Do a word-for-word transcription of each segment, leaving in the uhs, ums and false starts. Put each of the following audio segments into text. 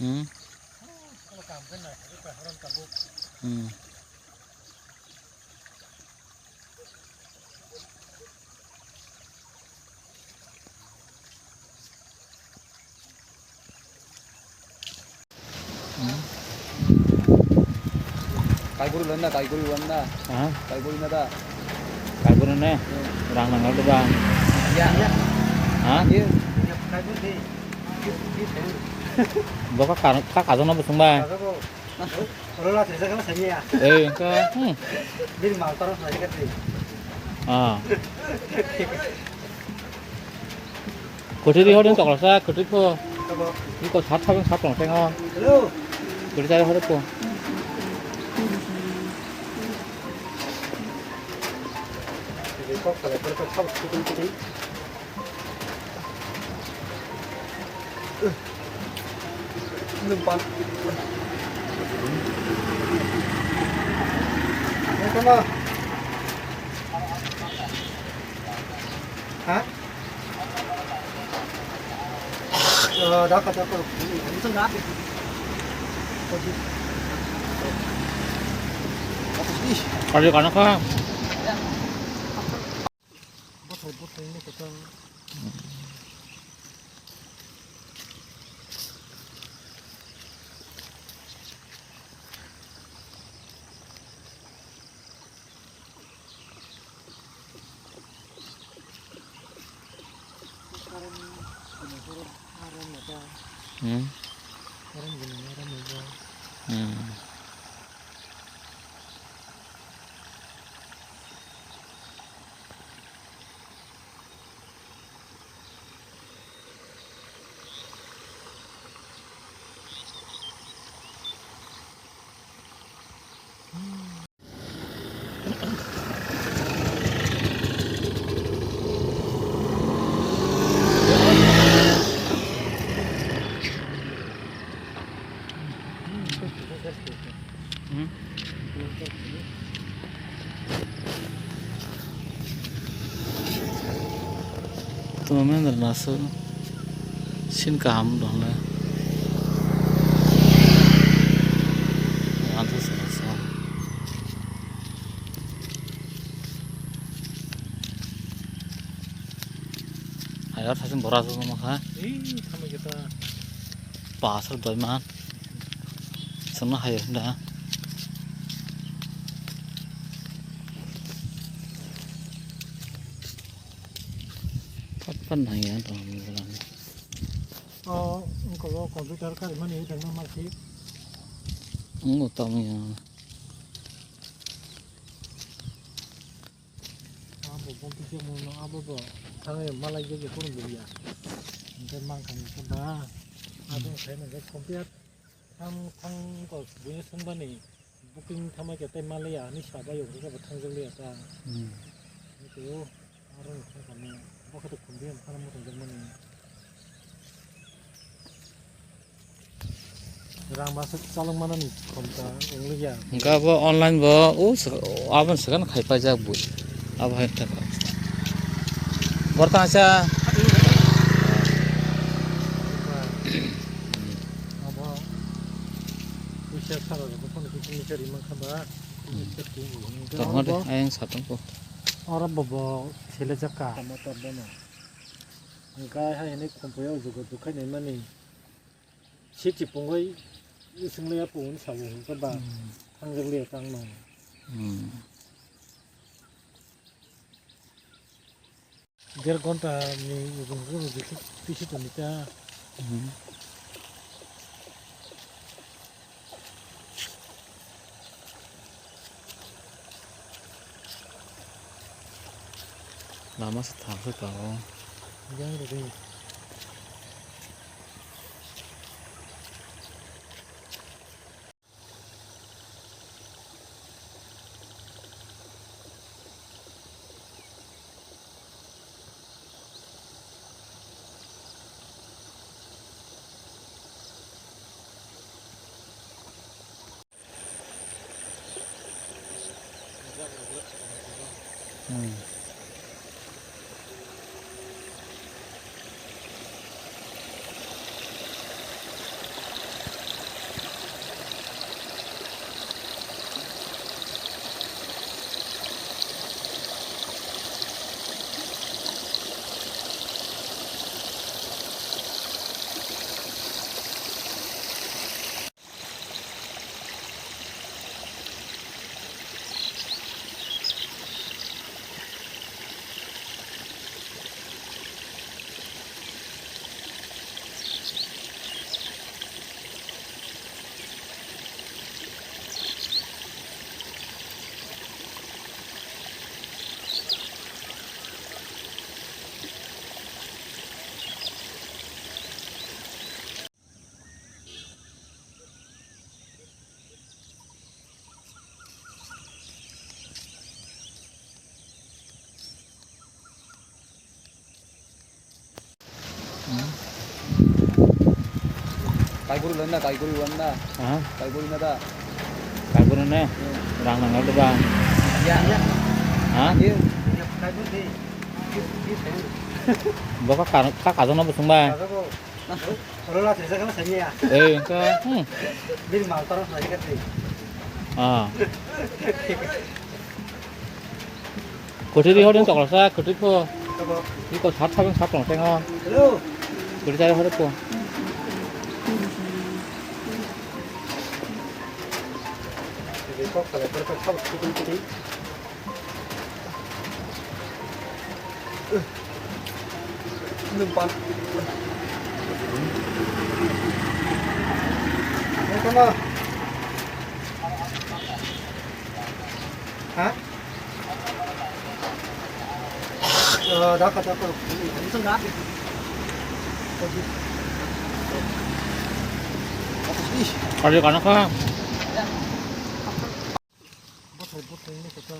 Hmm. Hmm. Kaiguru landa, kaiguru landa. Ha? Kaiguru nada. Kaiguru ne? Hmm. Rang nang nang ba? Ya. Ha? Iya. Kaiguru di. Boka ka, ka, ka jono busung ba? Ka jono. Oro la sesa kala sanya ya. Eh, ka. Hmm. Bil mal taro sanya kati. Ah. Kwtwi ri hor tokla sa, kwtwi pho. Iko sat sabang sat tong tengo. Hello. Kwtwi sa hor pho. Nwng pan. Nwng tama. Ha? Oh, dakha, dakha. Nwng tama. Kali kana kha? Bothor bothor ni kota. Hmm. Hmm. Tumendra nasu sin kaham dong le. Ansa sasa. Hayar sasin bora sasin mokha. Ih, tamo kita. Pasar doi man. Sana hayar da. Pat pat nang ya to. Oh, engkau computer kari mani tengna masih. Engo tamo ya. Abo bumpi khe mungno abo bo thangwi malai je je phone bulia. Hingke mankha hingke ba. Abo hmm. Khe nang khe compare thang thang ko buino swngbani booking thamai khe tei malaya ani sabai yo hingke bo thangjak liya ta. Hmm. Hingke o aro ni thang kha bo khe to compare phano muchung jak mani. Rang masa chalok manani khomta wnglikya. Hingke abo online bo o sw-, aboni swkang khai paijak bo. Abo hai wngkha. Bortang sa. Abo puisa sara rok phano kisa misa ri mankha ba. Tongma de ayang satong ko. Oro bo bo sele jakka. Tamo tor bono. Hingke hai hwnwi khumpuio jugo jukhai naimani. Siti pungwi swngli ya pungwi sabo hwnkhe ba hmm. Thangjak liya tangno. Hmm. Der ghonta ni ujung ujung bisi bisi tongwi ta. Hmm. Lama se thang se tongo. Yang rwdi. Hmm. Kaiguru landa, kaiguru landa. Ha? Kaiguru nada. Kaiguru ne? Hmm. Rang nang nang ba? Ya. Ha? Iya. Kaiguru di. Boka ka, ka, ka jono busung ba? Ka jono. Oro la thesa kala sanya. Eh, ka. Hmm. Bil mal taro sai ka te. Ah. Kwtwi ri hor tokla sa, kwtwi pho. Iko sat sabang sat tong tengo. Hello. Kwtwi chari hor pho. Nung pan. Nung pan. Ha? Eh, dakar, dakar. Kali kana ka? Bothor, bothor, ini kita.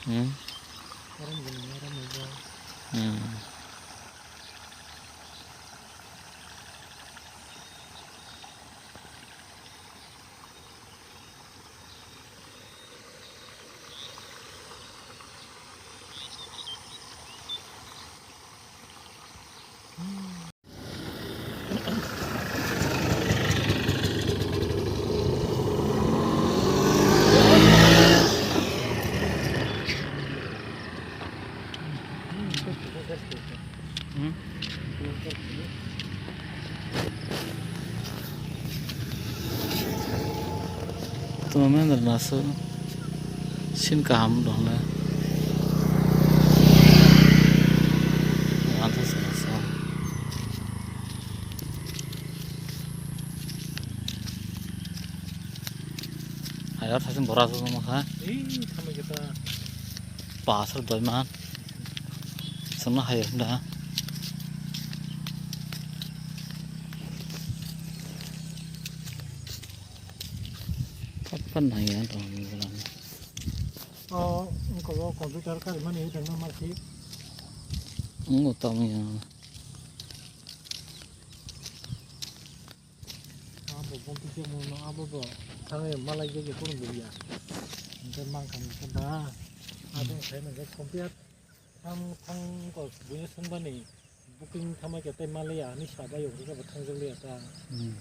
Hmm. Hmm. Tumendra naso sin kaham dong le. Anthas naso. Hayar thasin bora aswk wngkha. Ei, tamo khe ta. Pasar doi man. Chwngno hayar da. Pat pat naiya dong. Oh, wngkha o computer karimani tongma market. Wngkha tamo ya. Abo bumtwi khe mungno abo bo thangwi malai jagwi phuru bwlya. Hwnkhe mankha hwnkhe ba abo wngkha hwnkhe compare tham thang kok buino swngmani booking thamai khe tei malaiya hinwi sabai hwnkhe bo thangjakliya ta. Hmm.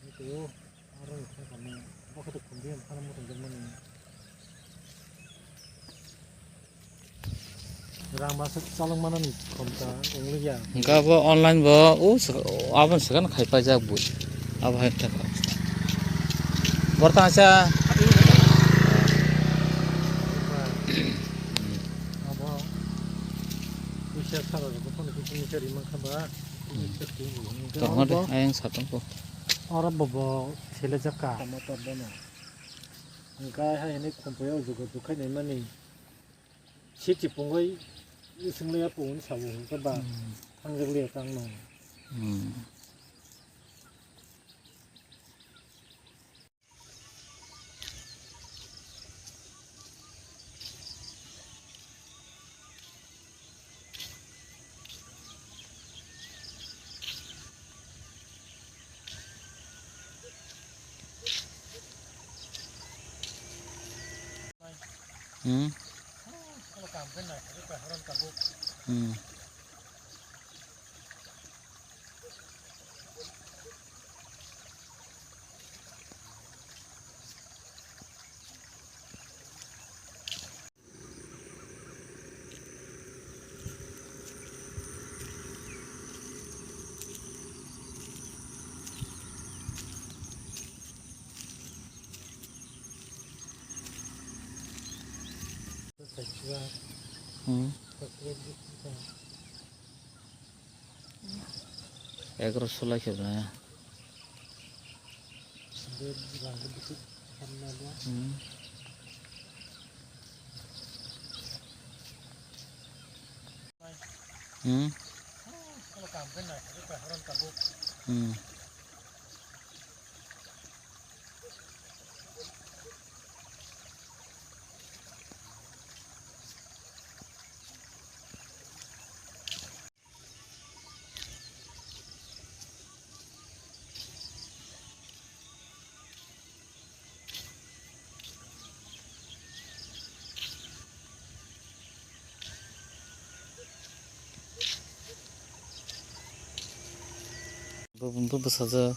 Hwnkhe o aro wngkha kamo bo khe to compare phano muchungjakmani. Rang masa chalok manani khomta wnglikya. Hwnkhe abo online bo o sw-, aboni swkang khai paijak bo. Abo hai khe. Bortang sa. Abo puisa sara rok phone khe phone khe rimang kha ba. Tongo de, ayang satong ko. Oro bo bo sele jakka. Tamo to bono. Hwnkhe hai hwnwi khumpuio jugo jukhai naimani. Siti pungwi swngli ya pungwi sabo hwnkhe ba Hmm. Thangjakliya tangno. Hmm. Hmm. Hmm. Hmm. Egaroso lai khe ba. Hmm. Hmm. Hmm. Bo, bo bwsajak.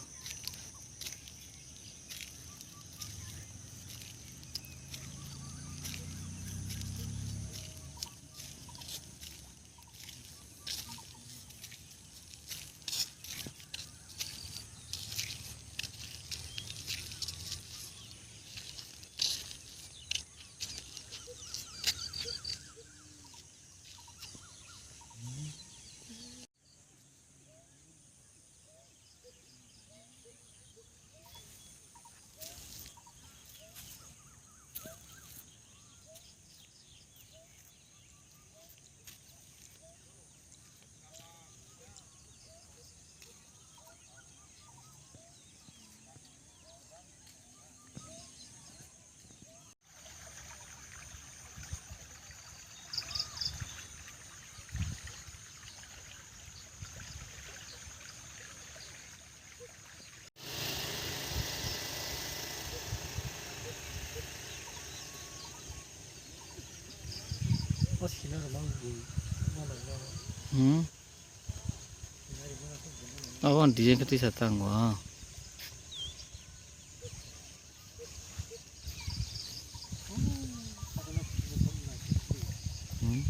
Hmm. Abo design khe tisa tango. Hmm.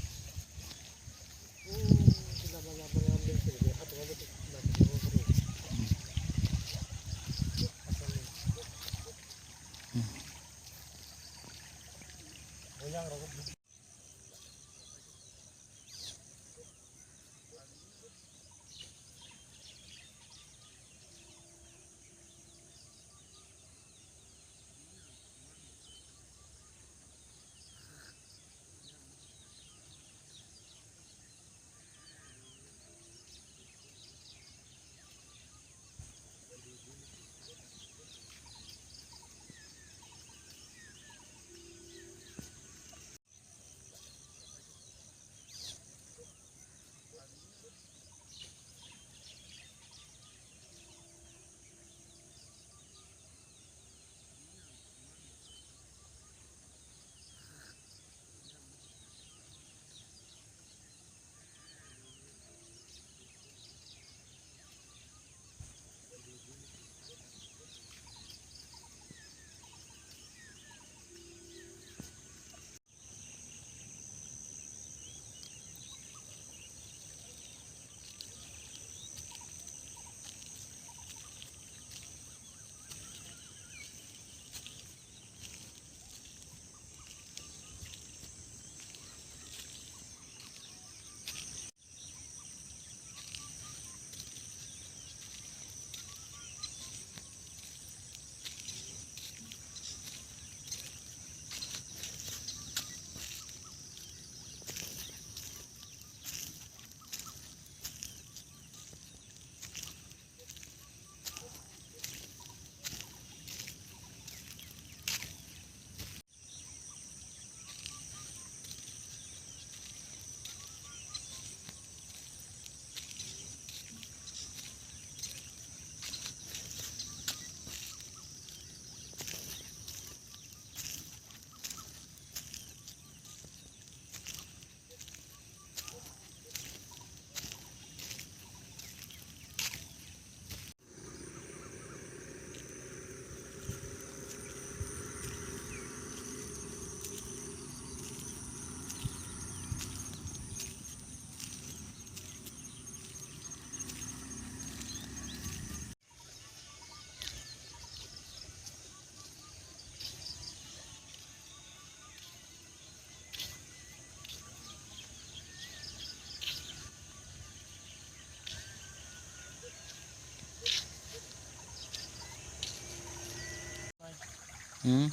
Hmm.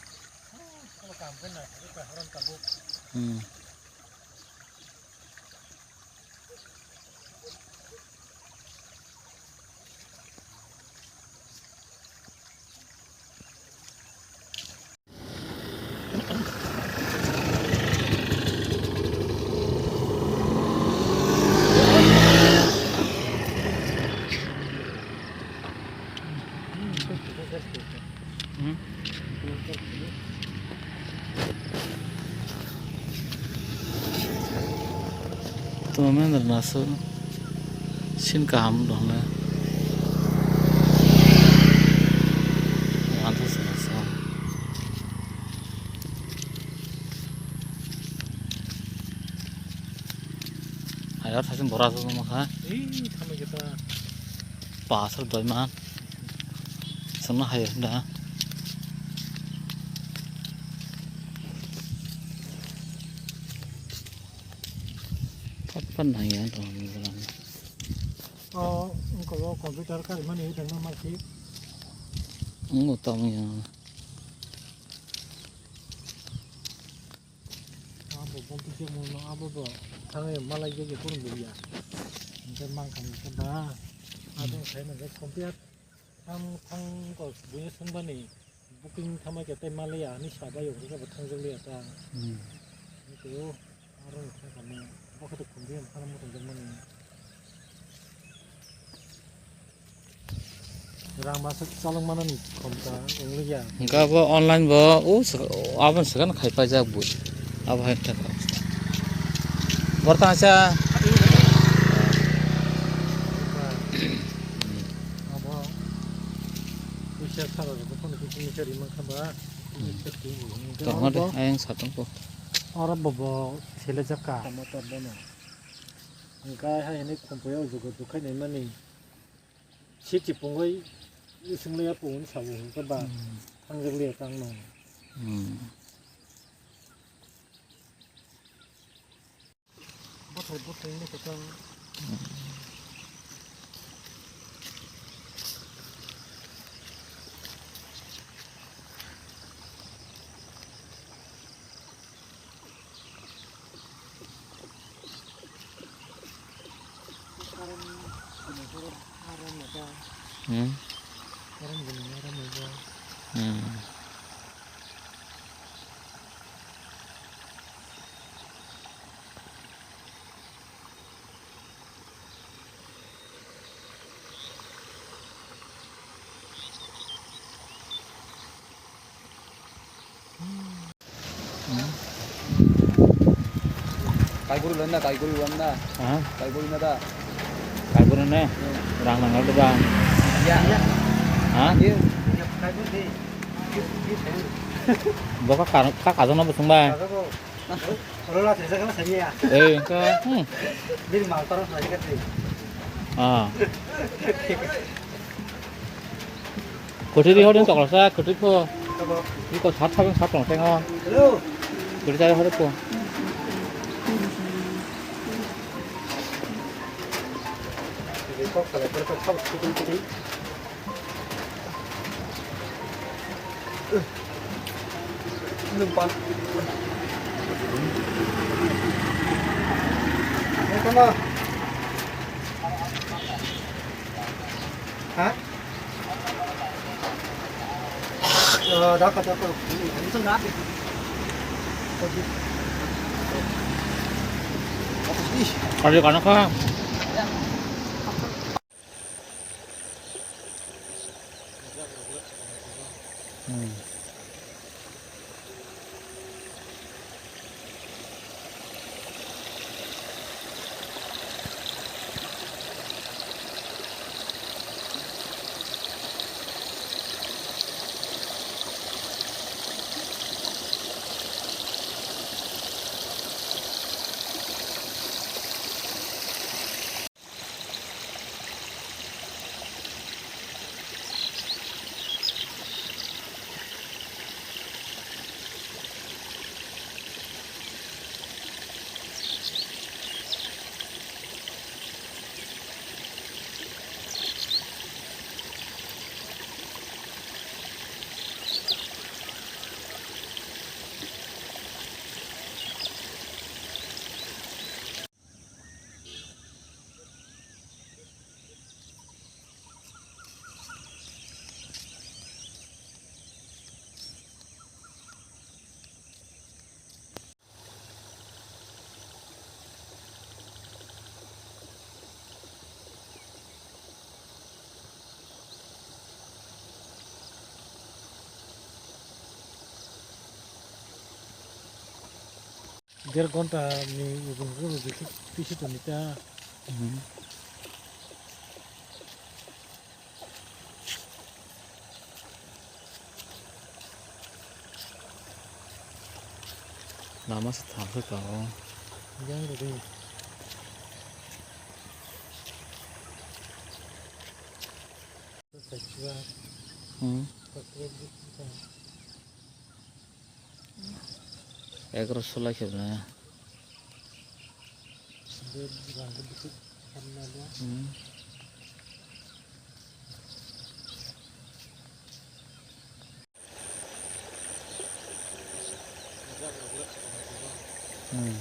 Hmm. Mendra naso sin kaham dong le. Anto se naso. Ayar sasin bora so ma kha. Ih, thamai khe ta. Pasal doi man. Sana hai da. Pat pat nang ya to ni bulan. Oh, engko computer kari mani tang ma si. Engko tamo ya. Abo bom tise mo no abo bo thang malai je je kurung ya. Engko mang kang ko ba. Abo sai na computer. Thang thang ko buya sung bani booking thamai khe tei maliya ani sabai yok rwkhe bo thangjak liya ta. Hmm. Tei o aro ni thang kamo bo khe to khumbi ang phano mutung jak mani. Rang masa chalok manani khom ta wng liya. Hingke bo online bo o aboni swkang khai paijak bo abo hai khe. Bortang sa. Abo puisa sara rok phano kisa misa rimang kha ba. Tong hade ayang satong ko. Oro bo bo sele jaka. Tamo to bono. Hingke hai hini khumpuyo jugo dukhai nai mani. Siti pungoi ising le yapung sabo hingke ba. Hmm. Thangjak le tang no. Hmm. Bothai bothai wngkha ta. Hmm. Hmm. Kaiguru landa, kaiguru landa. Ha? Kaiguru nada. Kaiguru ne? Hmm. Rang nang nang ba. Ya. Ha? Ye, ye, kaiguru de. Ye, ye, kaiguru. Boka kar-, ka kajang na busung ba? Kajang ko. Oro la thesa kala sanya ya. Eh, ka. Hmm. Bini mal taro sanya ka de. Ah. Kwtwi ri hor tokla sa, kwtwi pho. Iko sat sabeng sat tong tengo. Hello. Kwtwi jai hor pho. Kok sala, kok sala, kok sala. Nung pan. Ini sama. Ha? Eh, dakar, dakar. Ini tuh nggak ada. Ih. Ada kanak, Kak? Hmm. Der ghonta ni ubun guru bisi tisi toni ta. Mhm. Lama se thang se tongo. Yang rw di. Hmm. Egaroso lai khe bwlai. Hmm. Hmm.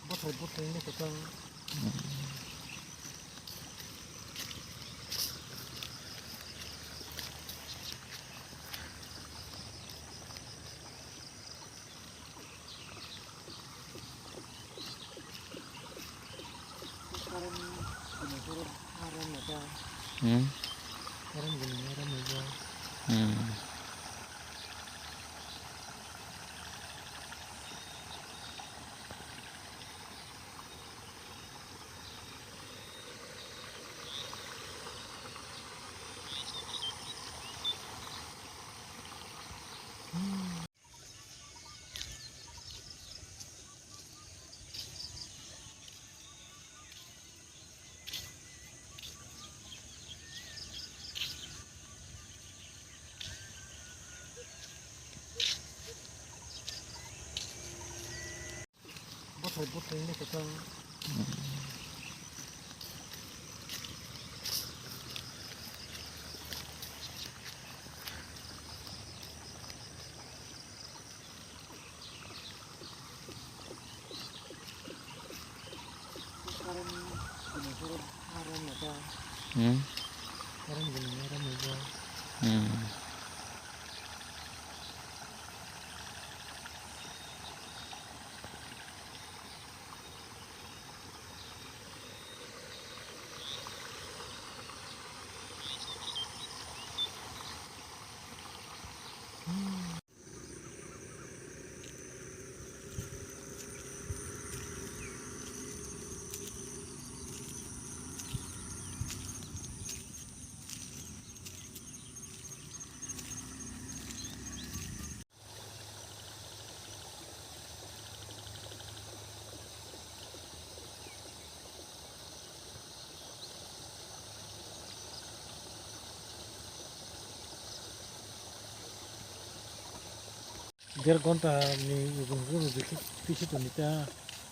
Bwthai bwthai wngwi kwchang. Hmm. Hmm. Bwthai bwthai wngwi kwchang. Hmm. Hmm. Der ghonta ni ubun guru bisi tisi toni ta.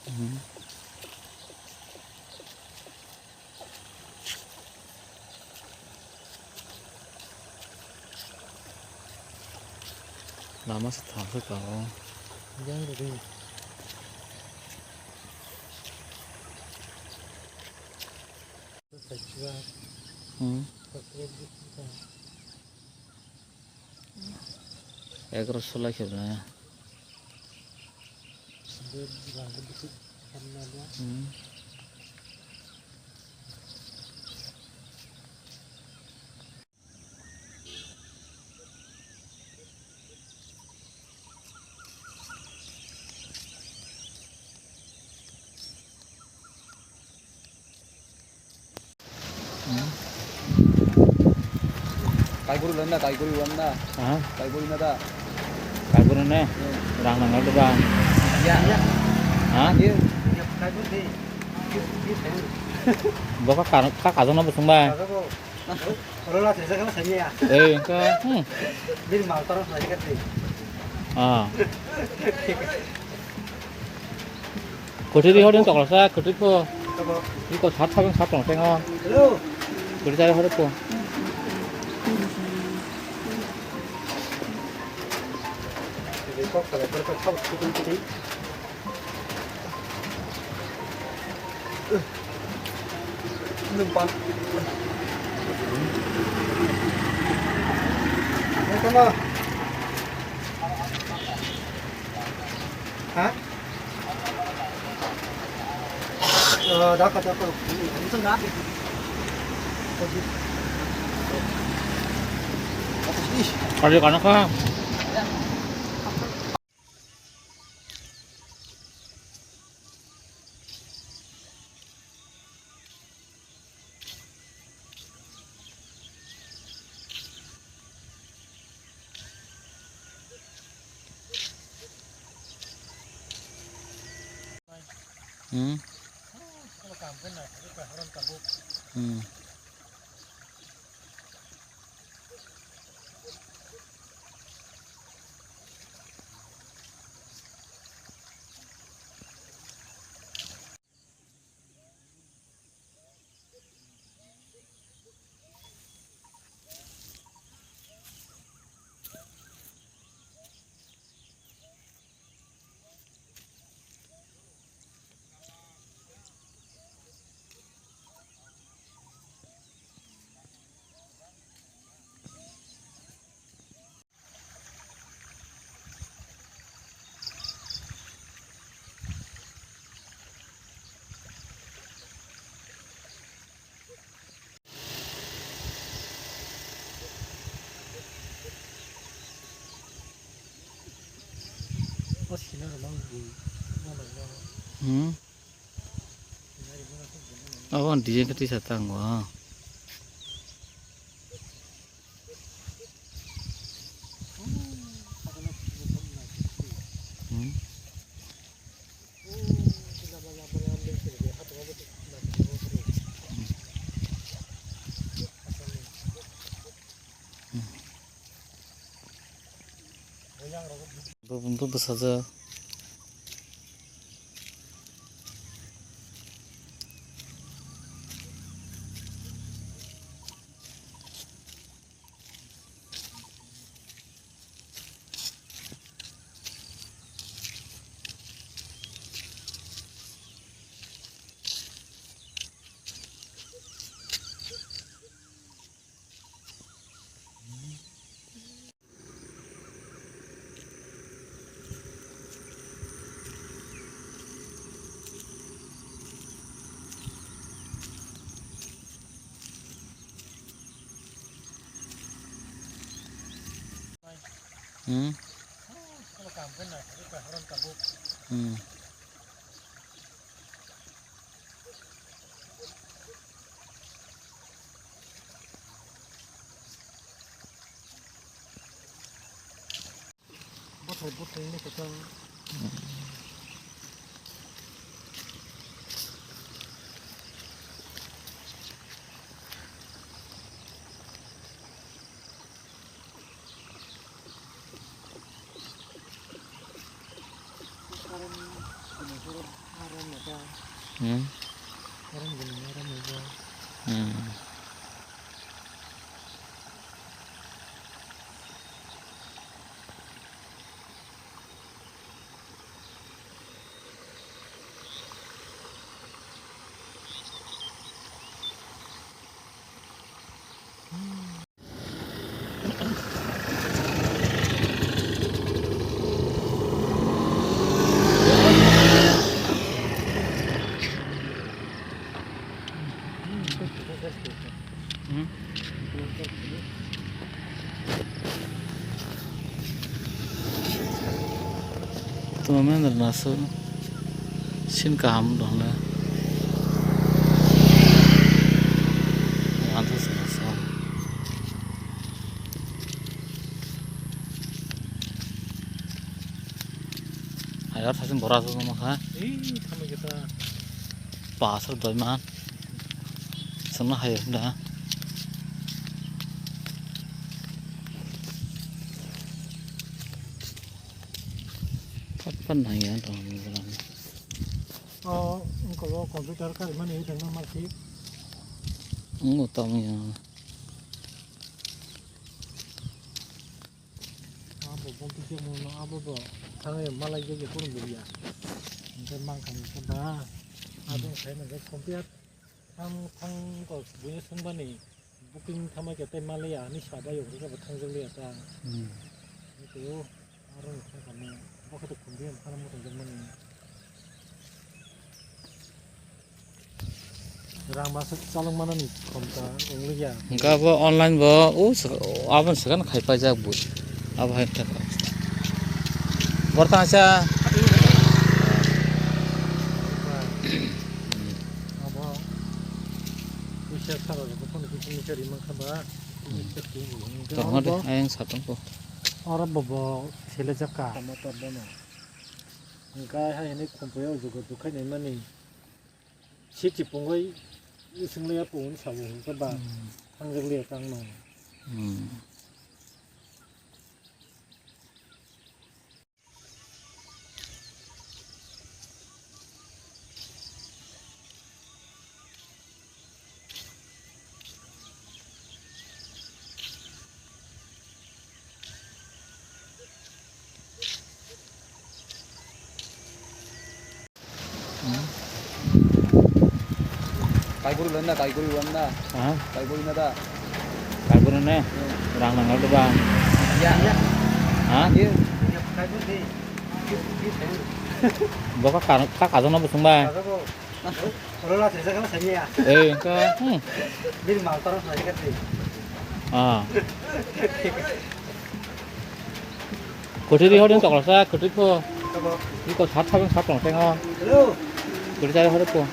Hmm. Lama se thang se tongo. Yang rw di. Hmm. Egaroso lai khe bwlai. Hmm. Kaiguri landa, kaiguri landa. Ha? Kaiguri nada. Kaiguri ne? Hmm. Rang nang nang ba. Ya, ya. Ha? Ye, ye, kaiguri de. Ye, ye, kaiguri. Bo ka ka ka ka jona bo sung ba. Kaiguri. Oro la thesa kala sanya ya. Eh, ka. Hmm. Bil mal taro sai ka te. Ah. Kwthwi ri hor tokla sa, kwthwi pho. Iko sat sabang sat tong tengo. Hello. Kwthwi jai hor pho. Kok sala berkok sab kutung kutung. Nung pan. Ha? Ada kana ka? Hmm. Hmm. Hmm. Abo design khe tisa tango. Hmm. Bo, bo bwsajwk. Hmm. Hmm. Bwthai bwthai ni kwchang. Hmm. Hmm. Tuma mendra naso sin kaham dong le. Anthus naso. Hayar sasin bora so ma kha. Ih, thamai kita. Pasar doi man. Sana hayar da. Pat pat nang ya dong ni jalan. Oh, engko computer ka mani dang ma si. Engo tamo ya. Abo bumpi je mungno abo bo thangwi malai je je kurung bwlya. Hwnkhe mankha hwnkhe ba abo wngkha hwnkhe compare thang thang kok buino swngmani Booking thamai khe tei maliya, ani sabai yokhe khe bo thangjak liya ta. Hmm. Tei o, aro ni thang kamo, bo khe to khumbi ang phano muchung jak mani. Rang masa chalok manani khomta wng liya. Hingke abo online bo, o, aboni swkang khai paijak bo. Abo hai khe. Bortang sa. Abo puisa sara rok phone puisa ni chari mankha ba. Tongma de, ayang satong ko. Oro bo bo sele jakka. Motor bono. Hingke hai hwnwi khumpuio jugo jukhai naimani. Siti pungwi swngli ya pungwi sabo hwnwi khe ba. Hmm. Thangjak liya tangno. Hmm. Kaiguri landa, kaiguri landa. Ha? Kaiguri nada. Kaiguri ne? Hmm. Rang nang nang ba. Ya. Ha? Ye. Kaiguri. Boka ka, ka kajono busung ba. Kajono. Oro la thajak kha sanya. Eh, ka. Hmm. Bil mal taro thajak kha. Ah. Kwtwi ri hor tokla sa, kwtwi pho. Iko sat sabang sat tong tengo. Hello. Kwtwi jari hor pho.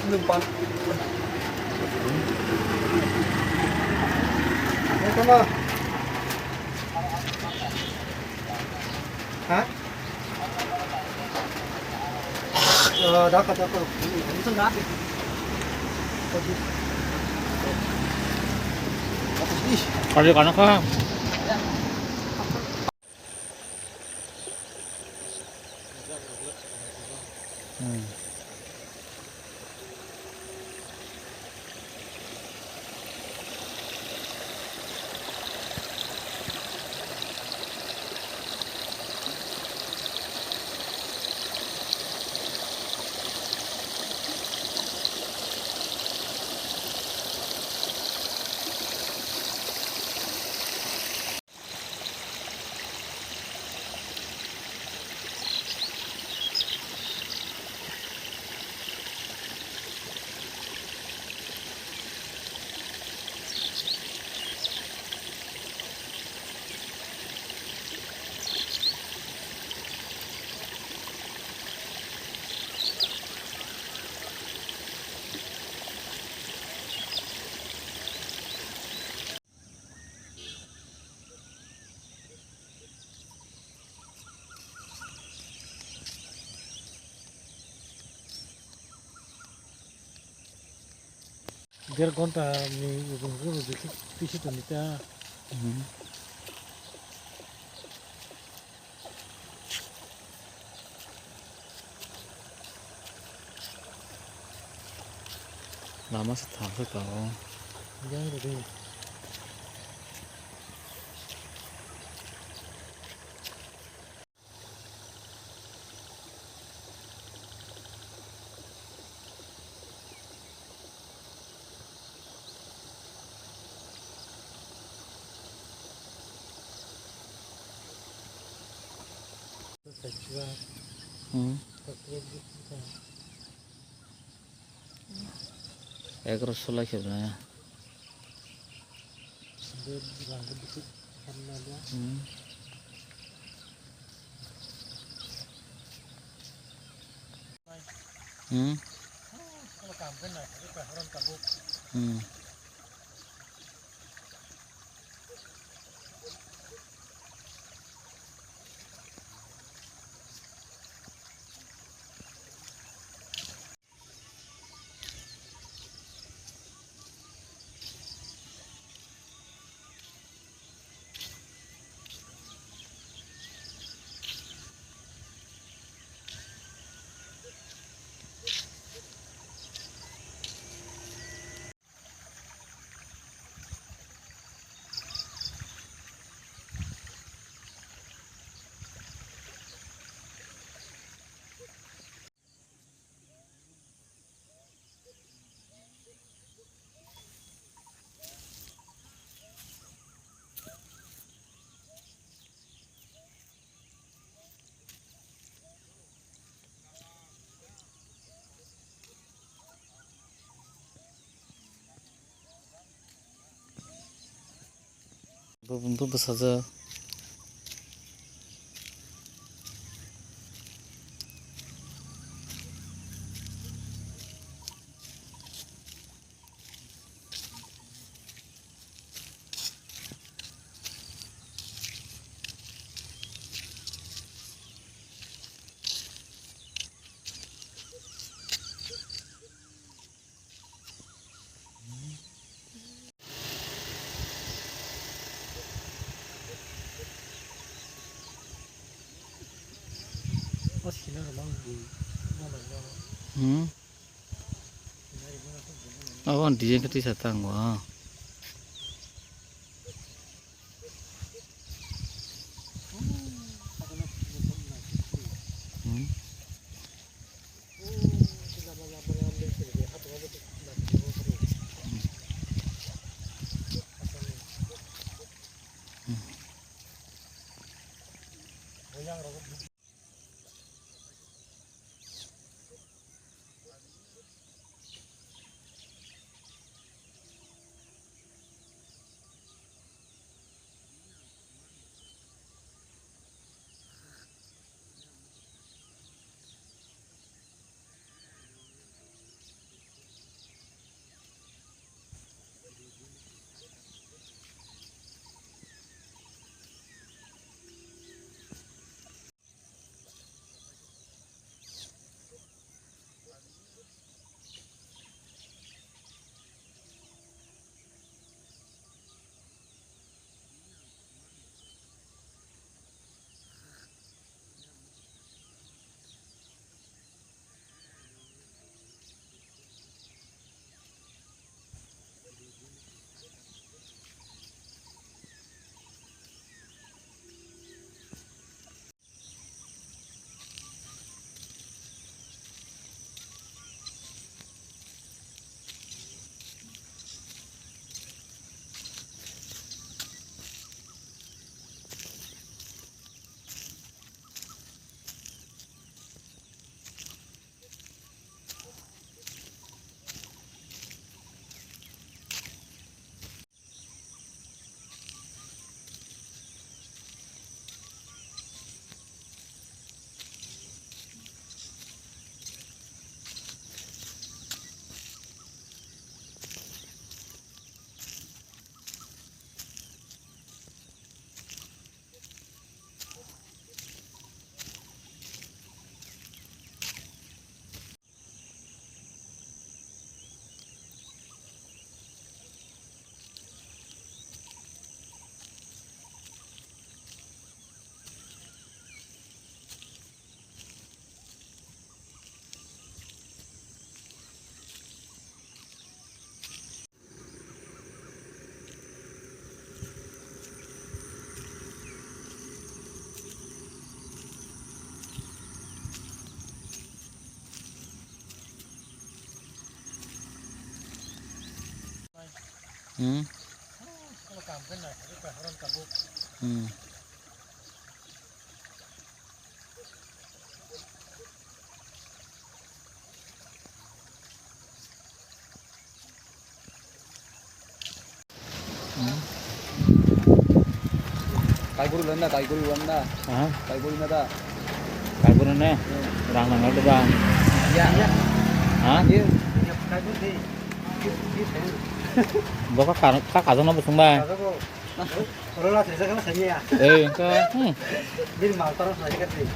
Nung pan. Ini sama. Hah? Kali kana ka? Hmm. Der ghonta ni ujung ujung tisi toni ta. Hmm. Lama se thang se tongo. Yang rwdi. Hmm. Egaroso lai khe bwnai. Hmm. Hmm. Hmm. Bo, bo bwsajak. Hmm. Abo design khe tisa tango. Hmm. Hmm. Hmm. Kaiguru landa, kaiguru landa. Ha? Kaiguru landa. Kaiguru ne? Hmm. Rang nang nang ba? Ya. Ha? Iya. Kaiguru di. Di, di, di. Boka ka, ka, ka jona busung ba? Ka jona. Oro la thesa kala sanya. Eh, engka. Hmm. Bil mal taro sanya kati.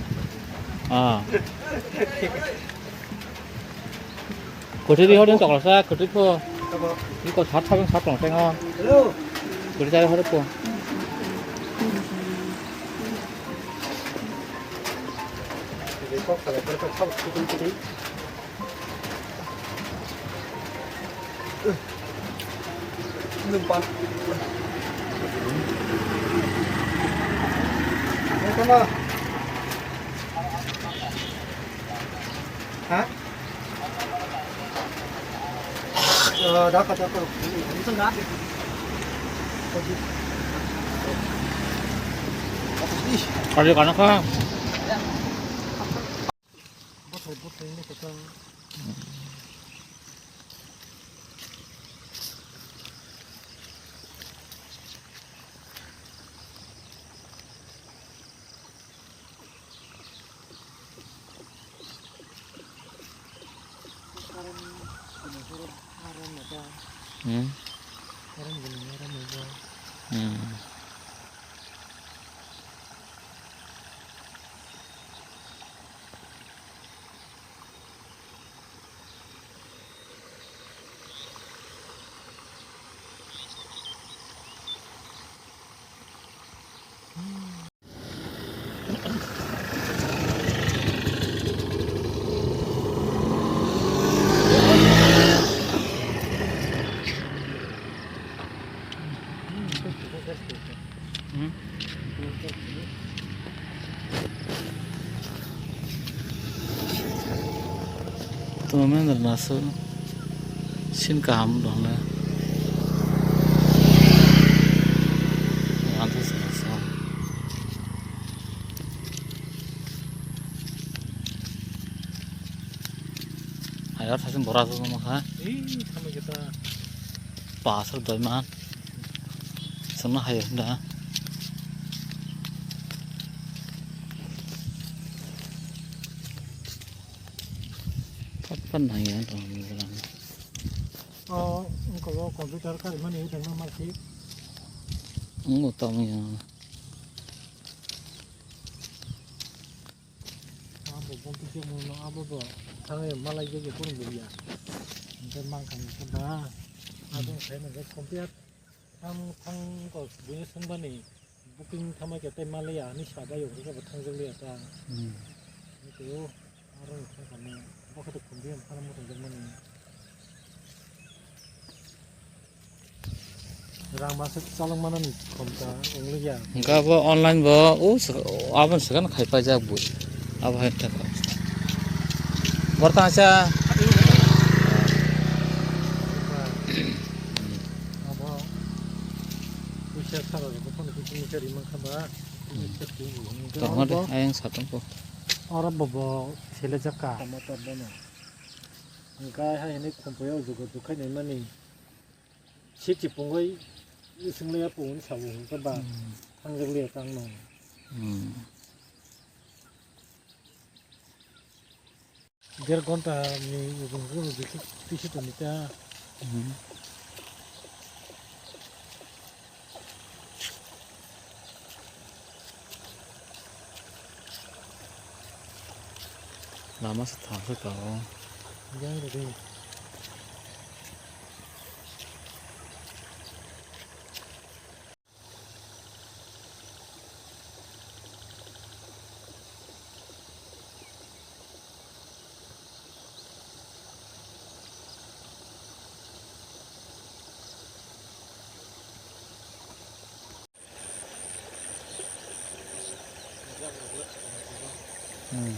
Ah. Kutui di hodin tokla sa, kutui po. Tabo. Di ko sat sabang sat tong tengo. Hello. Kutui taro hore po. Di kok sala, kok sala, kutui, kutui. Ha? Eh, dakar, dakar. Kali kana ka? Botol, botol ini kita. Hmm. Hmm. Tumendra naso sin kaham dong le. Anthus naso. Ayar thasin bora so mokha. Ih, thamai khe ta. Pasar doi man. Sana hayo da. Pat pat nang ya dong ni bilang. Oh, engko computer kar mani dang na marsi. Engko tamo ya. Abo bumtwi se mungno abo bo thangwi malai jagwi phone bulia. Hwnkhe mankha hwnkhe ba abo wngkha hwnkhe compare thang thang kok buino swngbani booking thamai khe tei malaiya ani sabai wngkhe bo thangjak liya ta. Hmm. Hwnkhe o aro wngkha kamo bo khe to compare phano muchungjakmani. Rang masa chalok manani khomta wnglikya. Hwnkhe abo online bo o sw-, abo swkang khai paijak bo. Abo hai thaka. Bortang sa. Abo puisa sara rok phone kiching kiching rimang kha ba. Tong hade ayang satong ko. Oro bo bo sele jakka. Motor bono. Hwnkhe hai hwnwi khumpuio jugo jukhai naimani. Siti pungwi swnglaia pungwi sabo hwnkhe ba Hmm. Thangjak liya tangno. Hmm. Der ghonta ni ujung ujung bisi bisi tongwi ta. Hmm. Lama se thang se tongo. Yang rwdi. Hmm.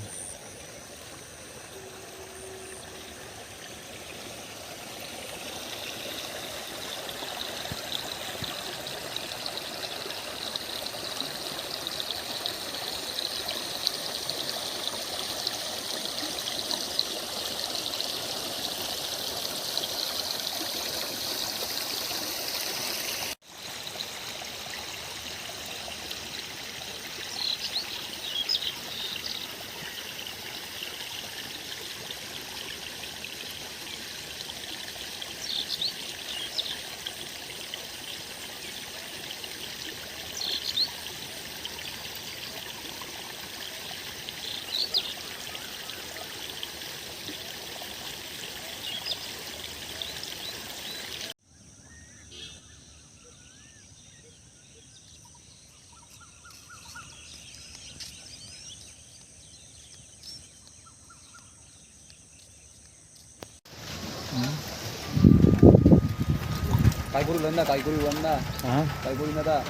Kaiguru landa, kaiguru landa. Ha? Kaiguru nada.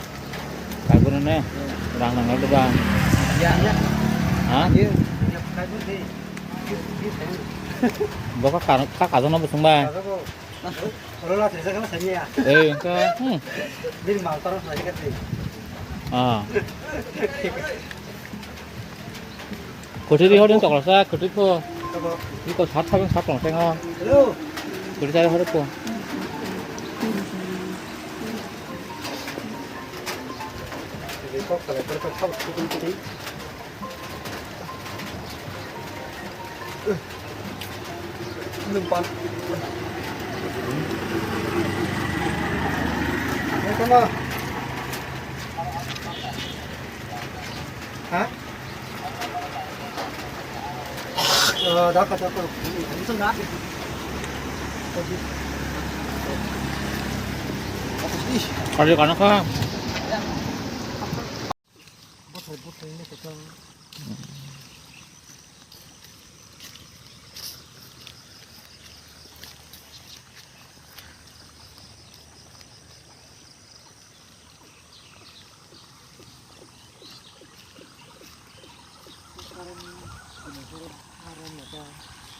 Kaiguru ne? Hmm. Rang nang nang ba. Ya. Ha? Iya. Kaiguru di. Di, di, di. Boka ka, ka, ka jono busung ba. Ka jono. Oro la tisa kala sani ya. Eh, engka. Hmm. Bini mal taro sani kati. Ah. Kutui di hodin tokla sa, kutui po. Toko. Di ko sat sabang sat tong tengo. Hello. Kutui sa hore po. Di kok kala berkok kau kutui kutui. Nwng pan. Ha? Kari kana kha?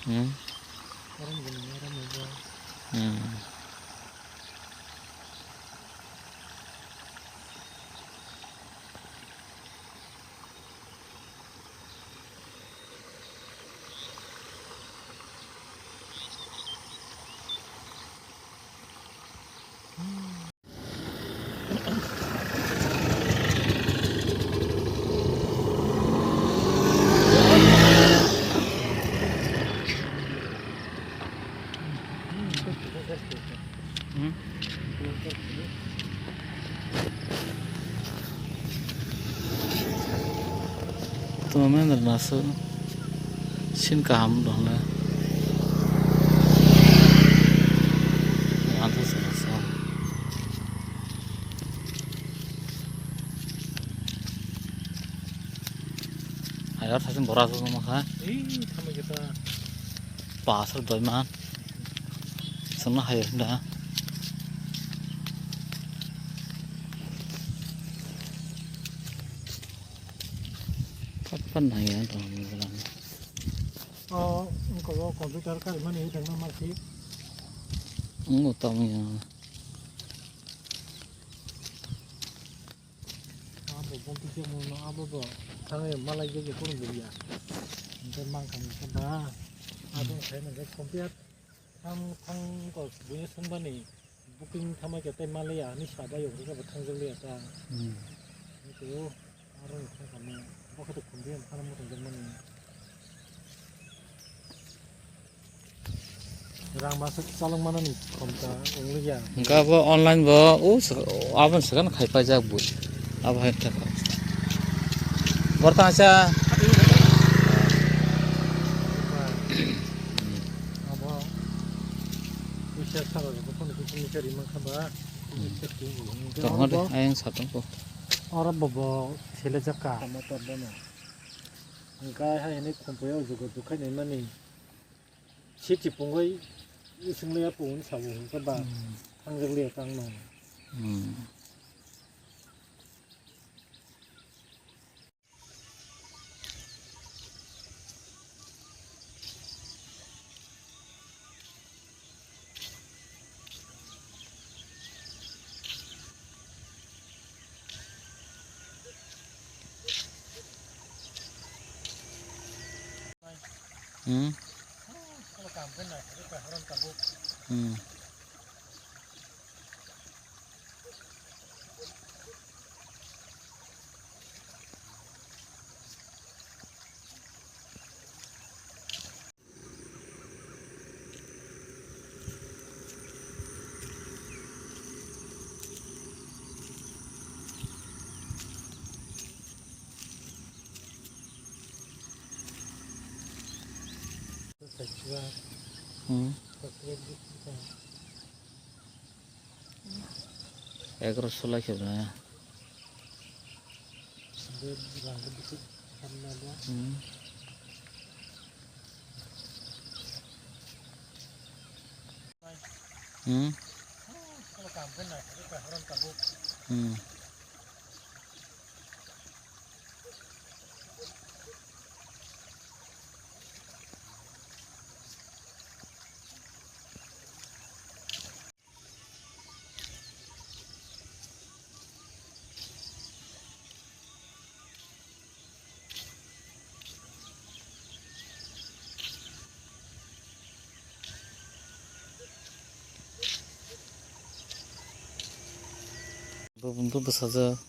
Hmm. Hmm. Hmm. Tamo men rwna aswk sin kaham wng tong le. Ang khe se aswk. Ayar saichung bora aswk ma kha. Ei, tamo khe ta. Pasar doi man. Chwngno hai da. Pat pat nai ya to ni bulan. O, wngkha o computer karimani hwnkhe ma si. Wng tamo ya. Abo bumtwi khe mungno abo bo thangwi malai jagwi phone bulia. Hwnkhe mankha hwnkhe ba abo khaina hwnkhe compare thang thang kok buino swngmani booking thamai khe tei malaiya hinwi sabai hwnkhe bo thangjak liya ta. Hmm. Hwnkhe o aro ni thangkha ma bo khe to compare phano muchungjakmani. Rang masa chalok manani khomta wngya. Hingke abo online bo o sw-, aboni swkang khai paijak bo. Abo hai khe. Bortang sa. Abo puisa sara rok phone khe phone khe rimang kha ba. Tong hode ayang satong ko. Oro bo bo sele jakka. Motor bono. Hingke hai hwnwi khumpuio jugo jukhai naimani. Siti pungwi swngli ya pung sabo hwnkhe ba Hmm. Thangjak liya tangno. Hmm. Hmm. Hmm. Hmm. Egaroso lai khe ba. Hmm. Hmm. Hmm. Bo, bo bwsajak.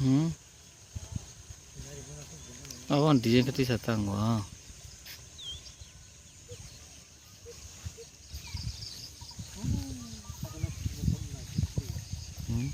Hmm. Abo design khe tisa tango. Hmm.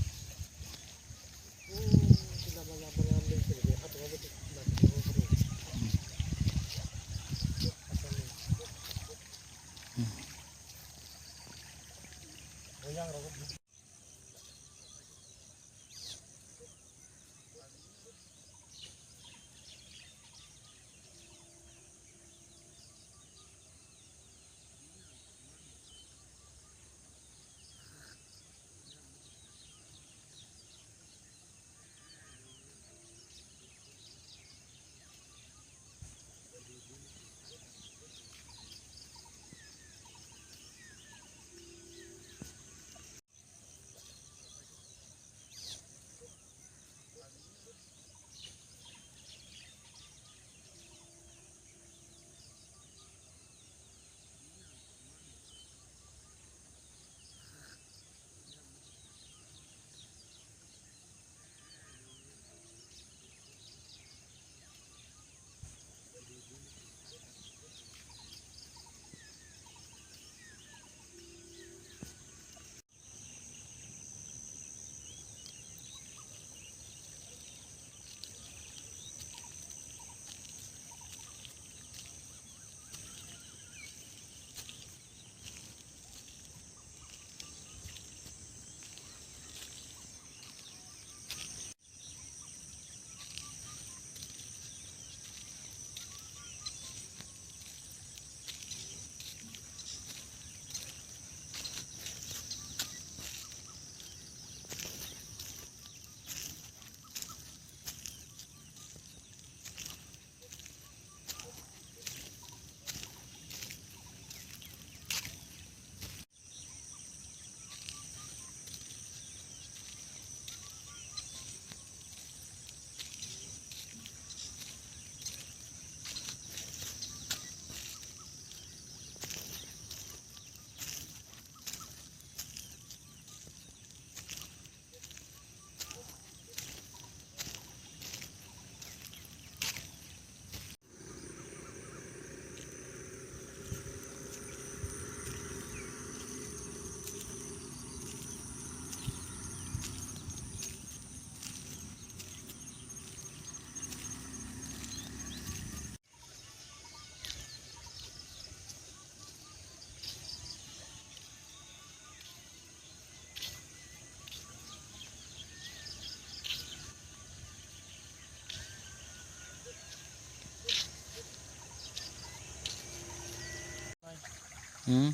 Hmm.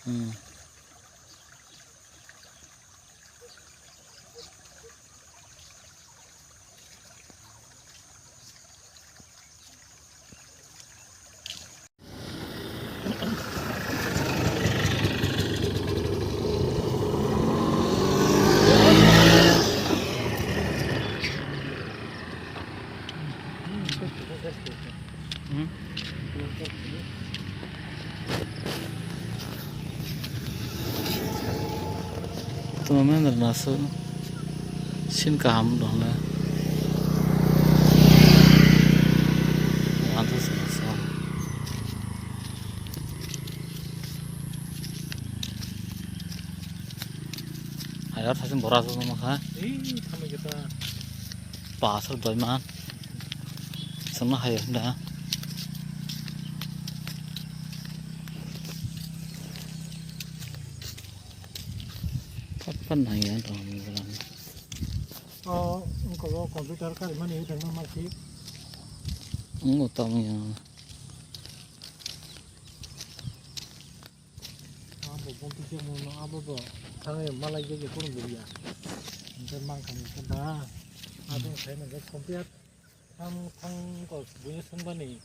Hmm. Hmm. Tuma mendra naso sin kaham dong le. Anto sasa. Hayar sasin bora so ma kha. Ei, thame kita. Pasal doi man. Sana hayar da. Pat pat nai ya dong ni jalan. Oh, engkau computer kari mani tengma masi. Engkau tamo ya. Abo bumpi se muno abo bo thangwi malai je je kurung ya. Engke mangkha ni ke ba. Abo khaina je computer thang thang ko buya sung bani.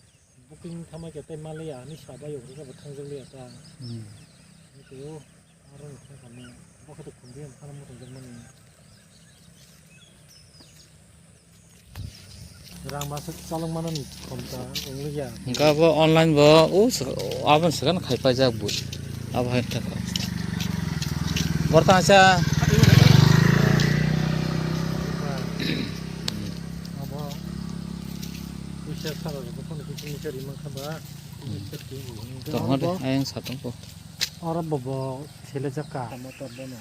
Booking thama khe tei maliya, ani sabai yokhe khe bo thangjak liya ta. Hmm. Tei o aro ni thang kami bo khe to khumbi ang phano muthung jak mani. Rang masa chalok mano ni khom ta wng liya. Hingke abo online bo o sw-, aboni swkang khai paijak bo. Abo hai thaka. Bortang sa. Abo puisa sara rok phone khe chini chari mankha ba. Tongma de, ayang satong ko. Oro bobo sele jaka. Tamo to bono.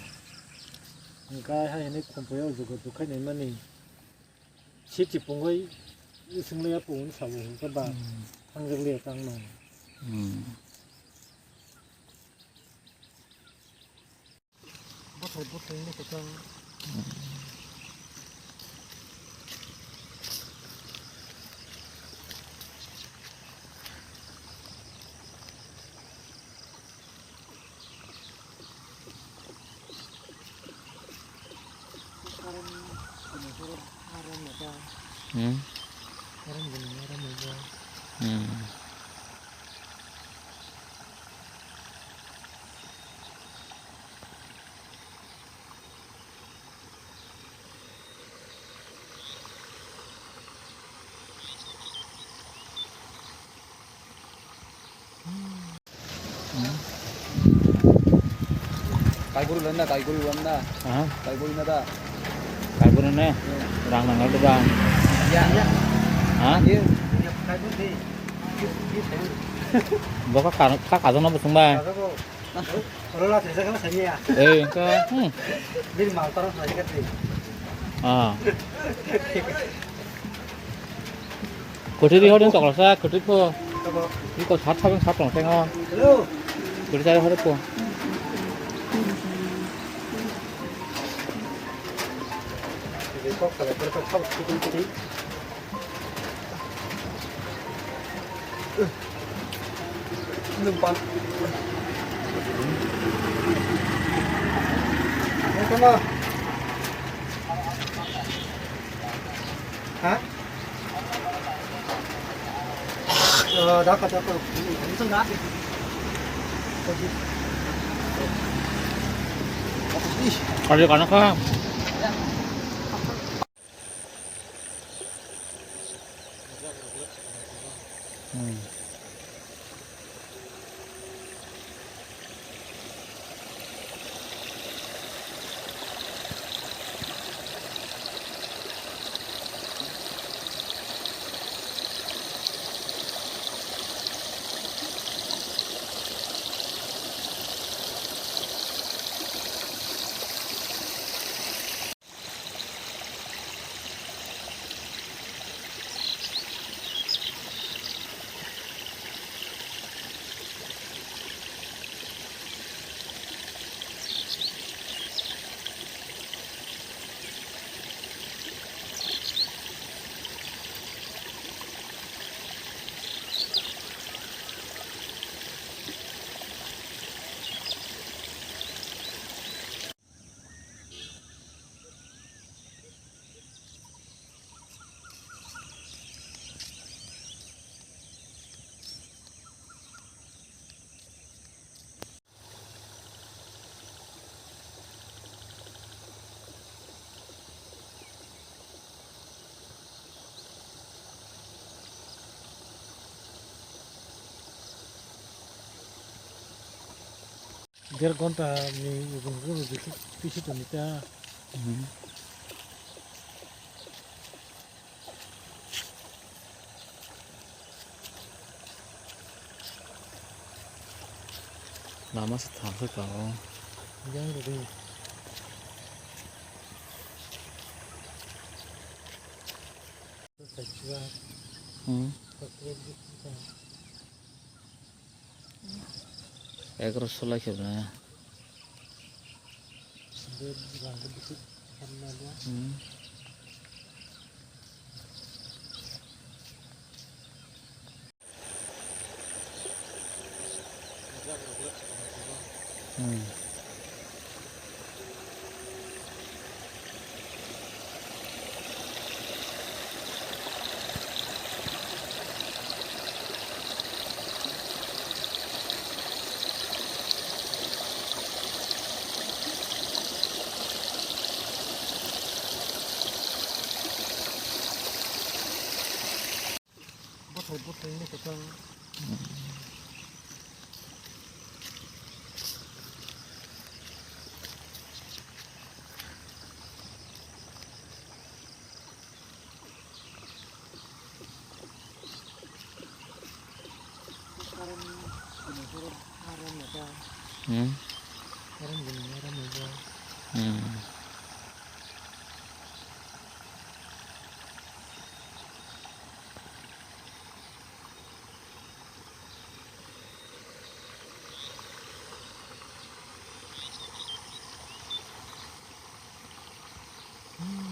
Hingke hai hwnwi khumpuio jugo jukhai naimani. Siti pungwi swngli ya pungwi sabo hwnkhe ba Hmm. Thangjak liya tangno. Hmm. Bothai bothai no kwchang. Hmm. Hmm. Kaiguru landa, kaiguru landa. Aha. Kaiguru nada. Kaiguru ne? Rang nang aldo bang. Ya, ya. Ha? Ye, ye, kaiguru de. Boka ka, ka, ka jona busung bai. Kaiguru. Oro la thajak la sanya. Eh, ka. Hmm. Bil mal taro thajak de. Ah. Kwthwi ri hor tokla sa, kwthwi pho. Iko sat sabang sat tong tengo. Hello. Kwthwi sa hor pho. Ha? Kali kana ka? Hmm. Der ghonta ni ubun guru bisi, bisi toni ta. Mhm. Lama se thang se tongo. Yang rwdi. Hmm. Egaroso lai khe bwlai. Hmm. Hmm. Bwthai bwthai wngwi kwchang. Hmm. Hmm. Hmm. Hmm. Hmm.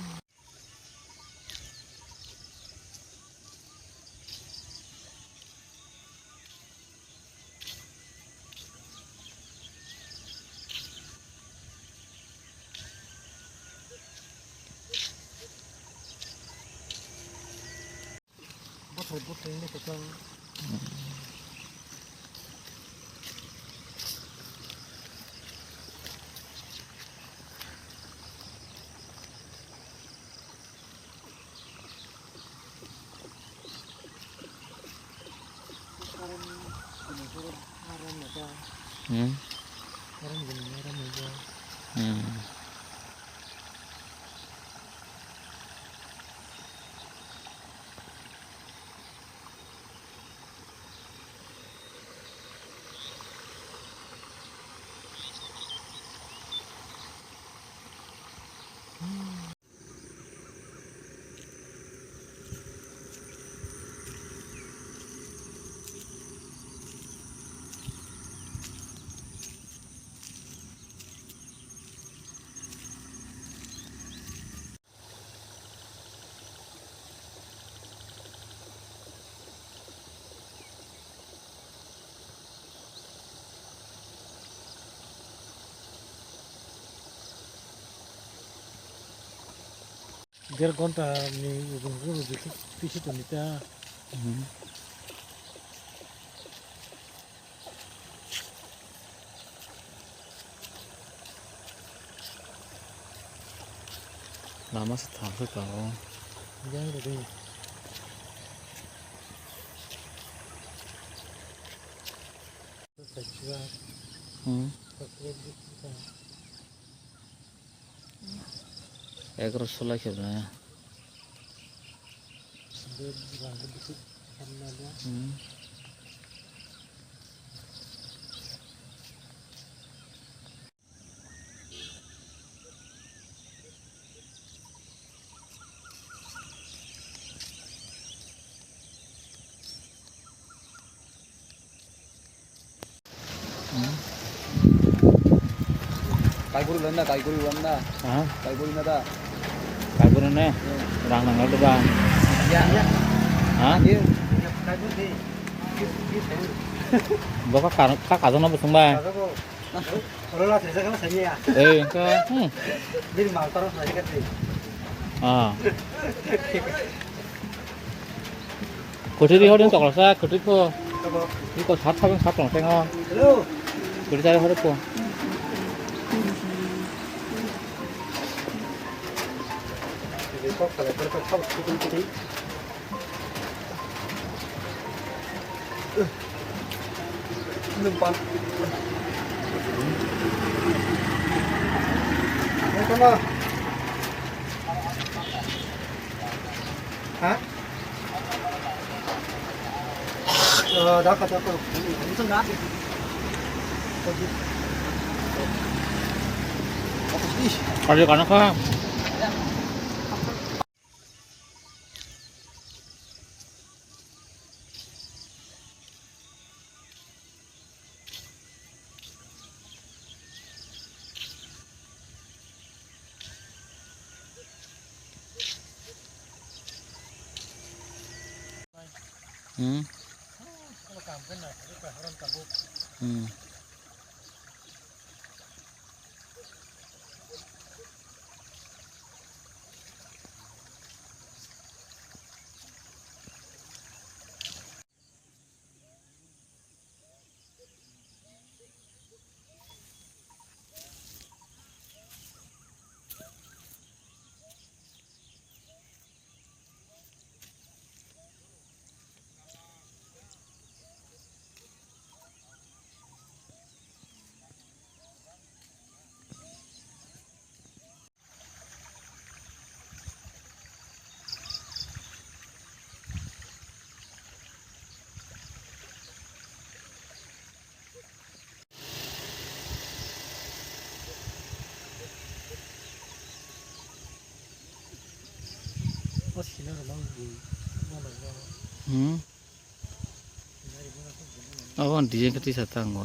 Der ghonta ni ujung ujung jikhe pisi toni ta. Hmm. Lama se thang se tongo. Yang rwdi. Hmm. Egaroso lai khe bwnai. Hmm. Kaiguri landa, kaiguri landa. Ha? Kaiguri nada. Kaiguri ne? Hmm. Rang nang nang ba. Ya. Ha? Ye. Kaiguri de. Ye, ye, ye. Bo ka ka ka ka jona bo sung ba. Ka jona. Oro la thesa kala sanya. Eh, ka. Hmm. Bini mal taro sai ka de. Ah. Kwtwi ri hor tokla sa, kwtwi pho. Iko sat sabang sat tong tengo. Hello. Kwtwi jari hor pho. Ini kok kalau berkot kau kiting kiting. Numpang. Ini kemana? Ha? Kali kana kha. Hmm. Hmm. Hmm. Abo design khe tisa tango.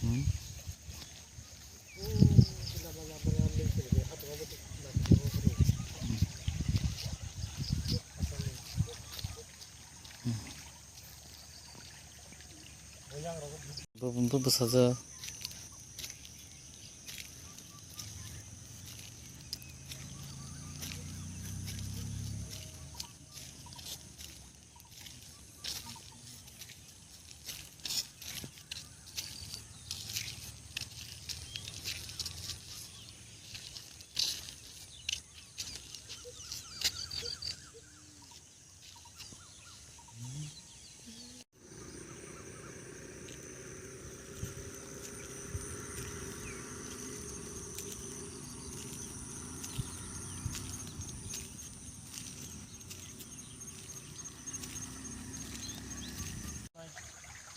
Hmm. Bo, bo bwsajak.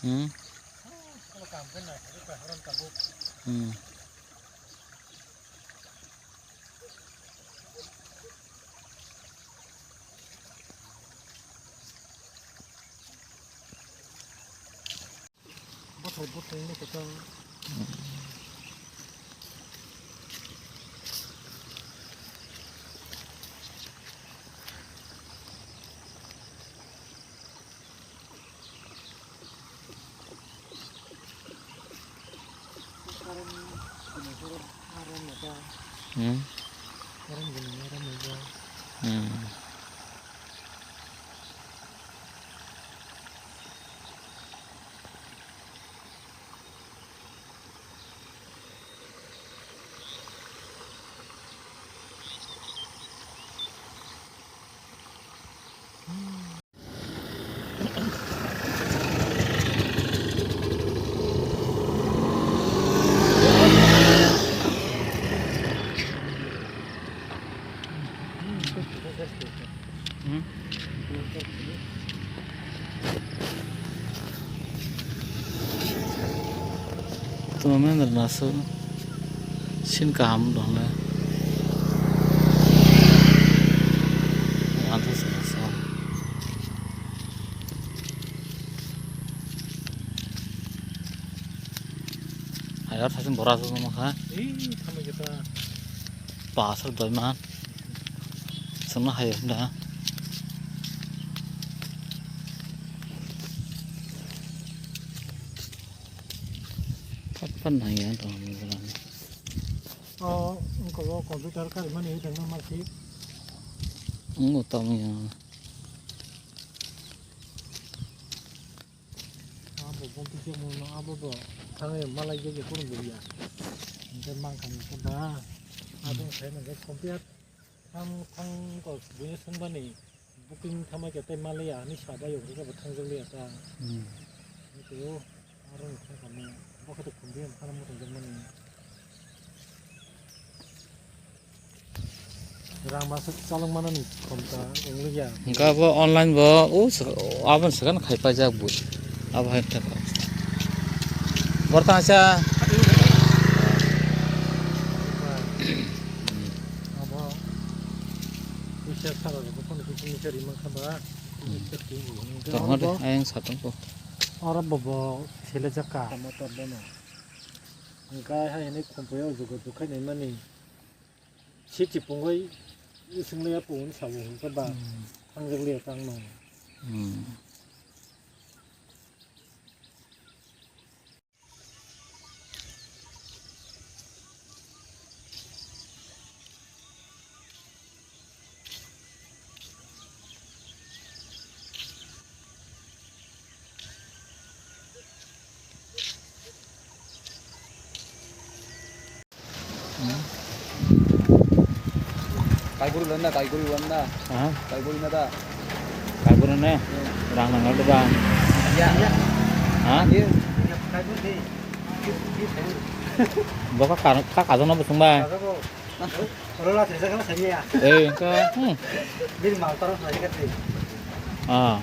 Hmm. Hmm. Bothai bothai ni kwchang. Hmm. Hmm. Tuma mendra nasu sin kaham dong le. Anthus nasu. Ayar sasin bora su ma kha. Ih, thamai khe ta. Pasar doi man. Sumna hai da. Pat pat nang ya to ni bulan. Oh, engko computer kar mani dang ma si. Engo tamo ya. Abo bo kisa muno abo bo thangwi malai je je kurung bo ya. Hingke mankha ni khe ba. Abo sai na je computer thang thang ko buino sung bani booking thamai khe tei malai ya ani sabai yo khe bo thang jali ya ta. Hmm. Ko aro thang kha mo bo khe to khumbi ang khana mo thang jak mani. Rang masa chalok manani khomta wnglikya. Hingke abo online bo o sw-, aboni swkang khai paijak bo. Abo hai khe. Bortang sa. Abo puisa sara rok phone kuchung ni sari mankha ba. Hingke abo ayang satong ko. Oro bo bo sele jakka. Motor bono. Hingke hai hwnwi khumpuio jugo jukhai naimani. Siti pungwi swngli ya pungni sabo hwnkhe ba. Hmm. Thangjak liya tangno. Hmm. Kaiguru landa, kaiguru landa. Ha? Kaiguru nada. Kaiguru ne? Hmm. Rang nang nang ba. Ya, ya. Ha? Iya. Kaiguru deh. Boka ka, ka kajo no bosong ba. Kajo ko. Oro la three jaga na sanya ya. Eh, ka. Hmm. Bil mal taro sanya ka. Ah.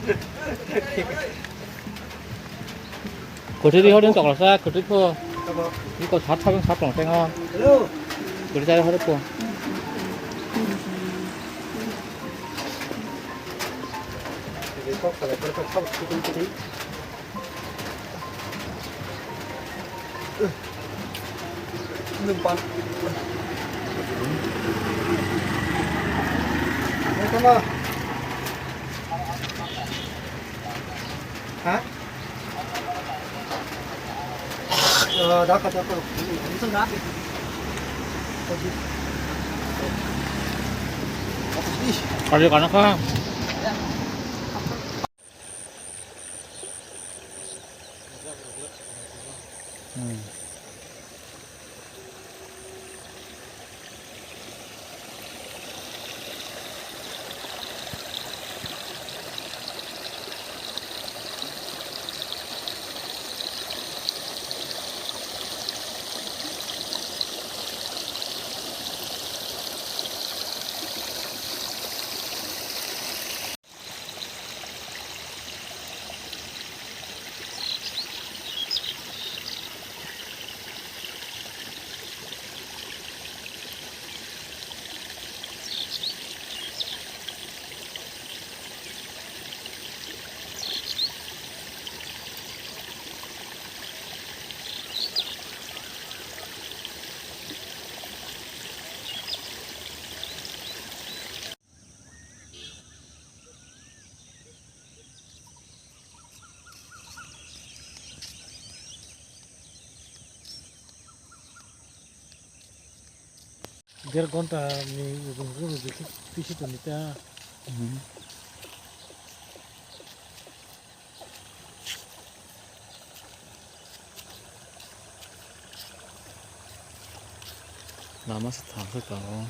Kuturi hodin tokla sa, kuturi po. Iko sat sabang sat tong tenga. Hello. Guri jare hore po. Nung pan. Nung tama. Ha? Kali kana ka? Hmm. Der ghonta ni ubun guru bisi, bisi toni ta. Mhm. Lama se thang se tongo.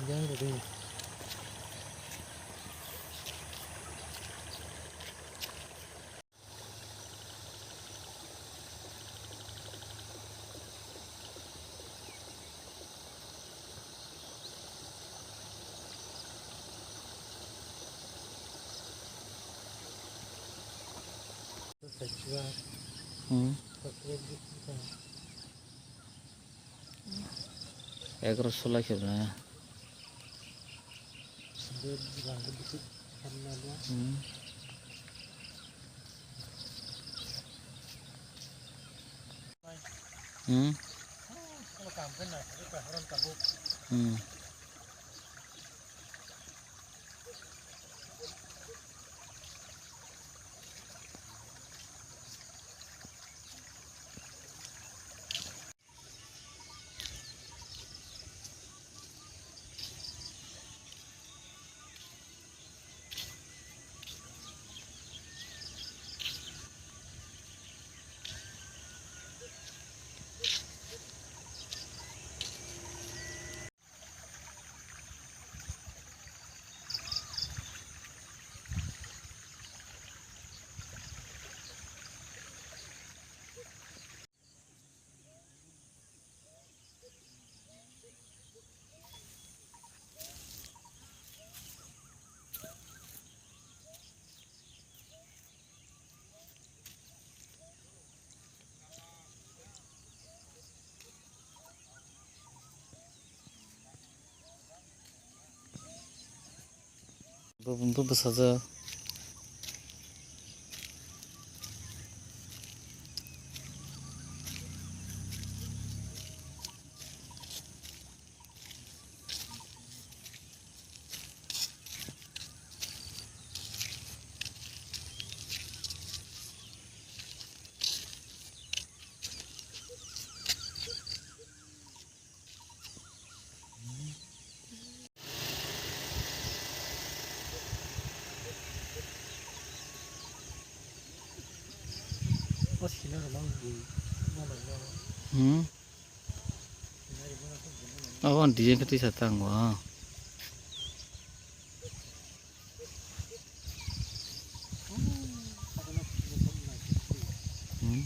Yang rwdi. Hmm. Egaroso lai khe na. Hmm. Hmm. Hmm. Bo, bo bwsajak. Hmm. Abo design khe tisa tango. Hmm.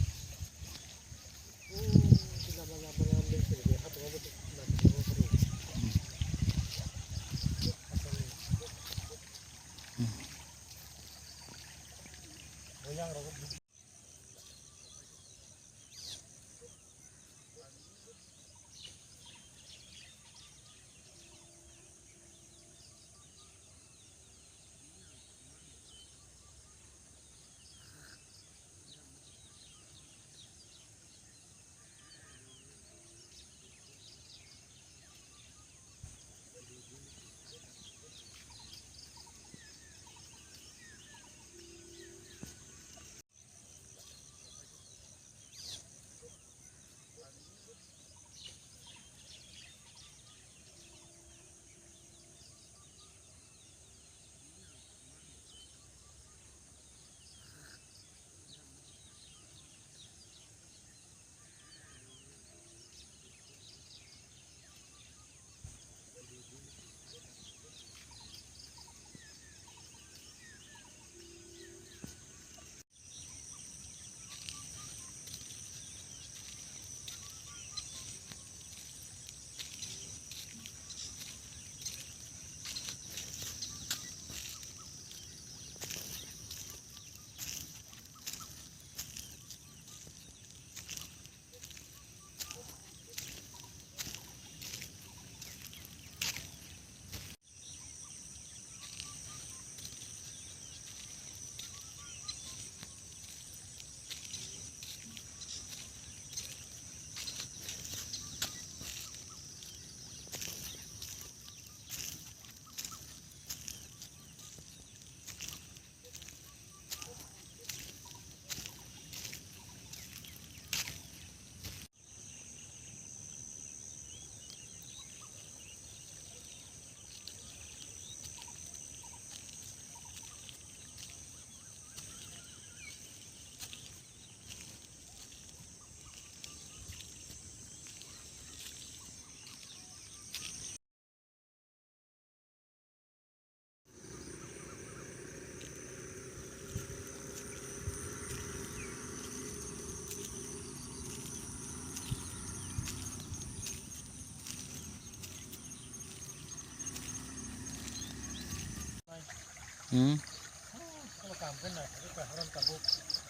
Hmm.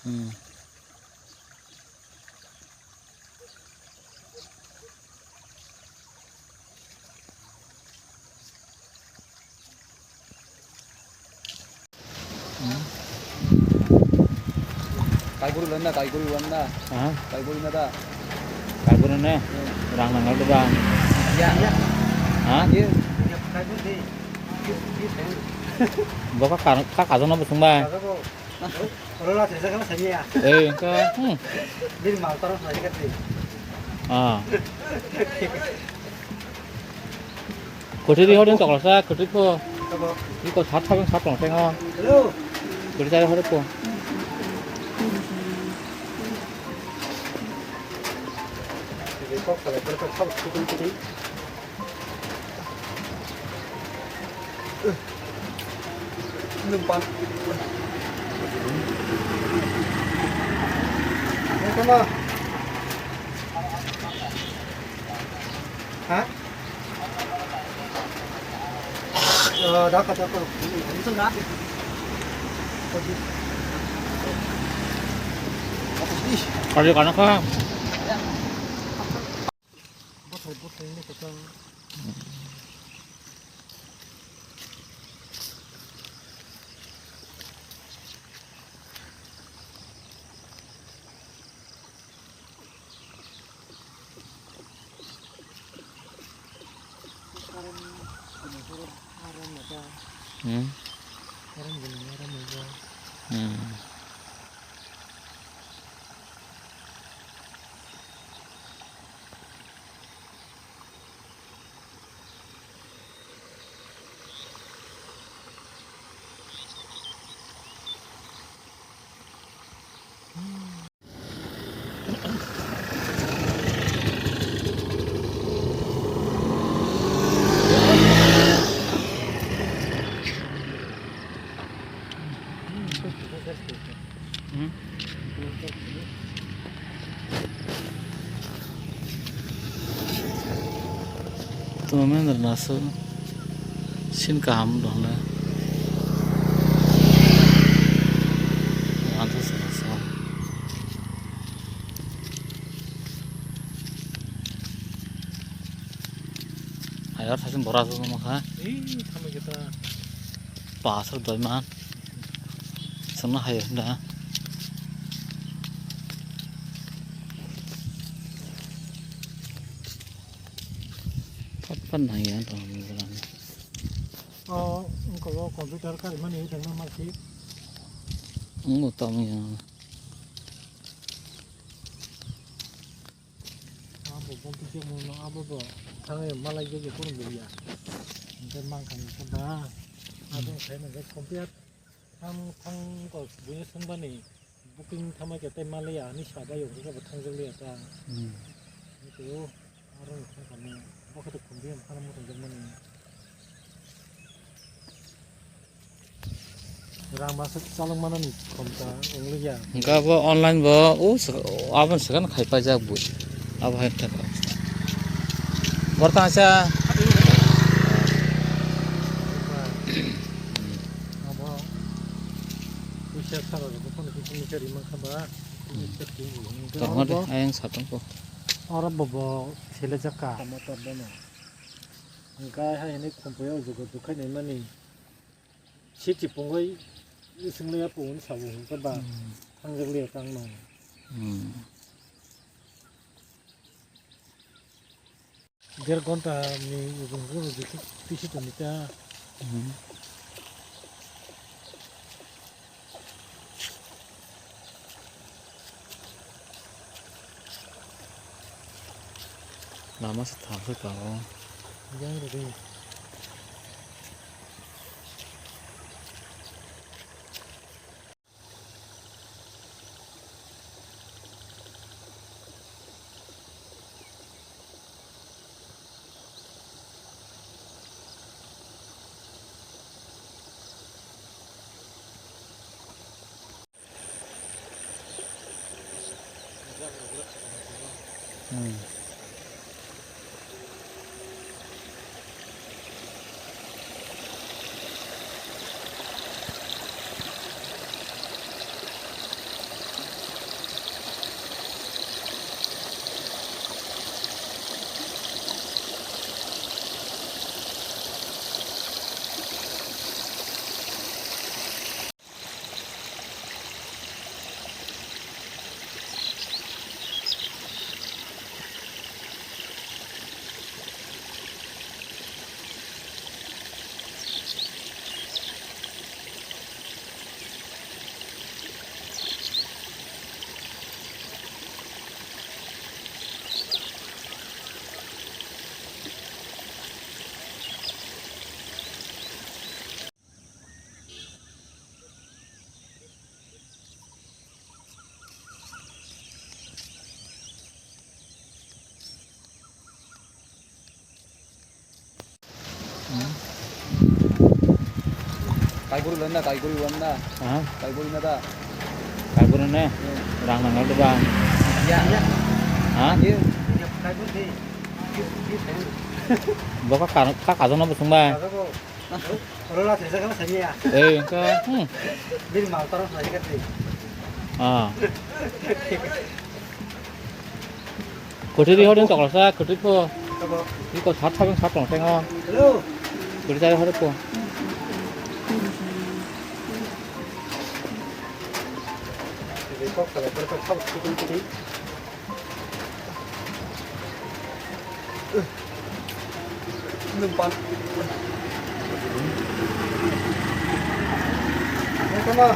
Hmm. Hmm. Kaiguri landa, kaiguri landa. Ha? Kaiguri nada. Kaiguri ne? Hmm. Rang nang nang ba? Ya. Ha? Iya. Kaiguri. Bo ka ka ka ka jono bo sung ba. Kaiguri. Oro la thajak na sanya. Eh, ka. Hmm. Din mal taro thajak ka. Ah. Kwtwi ri hor tokla sa, kwtwi pho. Iko sat thabang sat tong teng o. Hello. Kwtwi chari hor pho. Nwng pan. Nwng tama. Ha? Oh, dakha, dakha. Nwng tama. Kali kana kha? Bothai, bothai, nwng tama. Hmm. Hmm. Hmm. Tumendra naso sin kaham dong le. Anto se naso. Ayar sasin bora so mo kha. Ih, thama kita. Pasar doi man. Sana hai da. Pat pat nang ya to mo bulan. Oh, engko computer kari mani tengna masi. Engko tamo ya. Abo bumpi se mungno abo bo thangwi malai jagwi phuru bulia. Hwnkhe mankha hwnkhe ba. Abo wngkha hwnkhe compare thang thang kok buino swngbani booking thamai khe tei malaya ani sabai wngkhe bo thangjak liya ta. Hmm. Hwnkhe o aro wngkha kami bo khe to khumbi wngkha na muchungjakmani. Rang masa chalok manani khomsa wnglikya. Hwnkhe abo online bo o sw-, aboni swkang khai paijak bo. Abo hai khe. Bortang sa. Abo puisa sara rok phone khe phone khe rimang kha ba. Tong hadi ayang satong ko. Oro bo bo sele jaka. Tamo to bono. Hwnkhe hai hwnwi khumpuio jugo jukhai naimani. Siti pungwi swngli ya pungwi sabo hwnkhe ba Hmm. Thangjak liya tangno. Hmm. Der ghonta ni ujung ujung pisi tongwi ta. Hmm. Lama se thang se tongo. Yang rwdi. Hmm. Kaiguri landa, kaiguri landa. Ha? Kaiguri nada. Kaiguri ne? Hmm. Rang nang nang ba? Ya. Ha? Ye. Kaiguri de. Bo ka ka ka jona bo sung ba. Kago. Oro la thesa kala sanya. Eh, ka. Hmm. Bil mal taro sa ka te. Ah. Kwtwi ri hor tokla sa, kwtwi pho. Iko sat sabeng sat tong tengo. Hello. Kwtwi jari hor pho. Nwng pan. Nwng tama.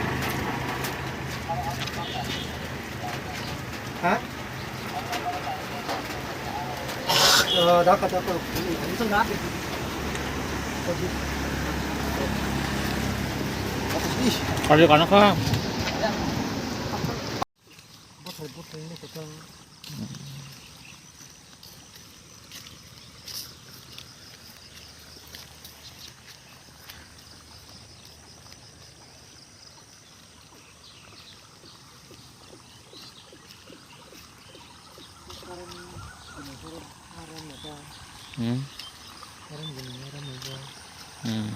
Ha? Oh, dakha, dakha. Kali kana kha? Bothai, bothai, bothai. Hmm. Hmm.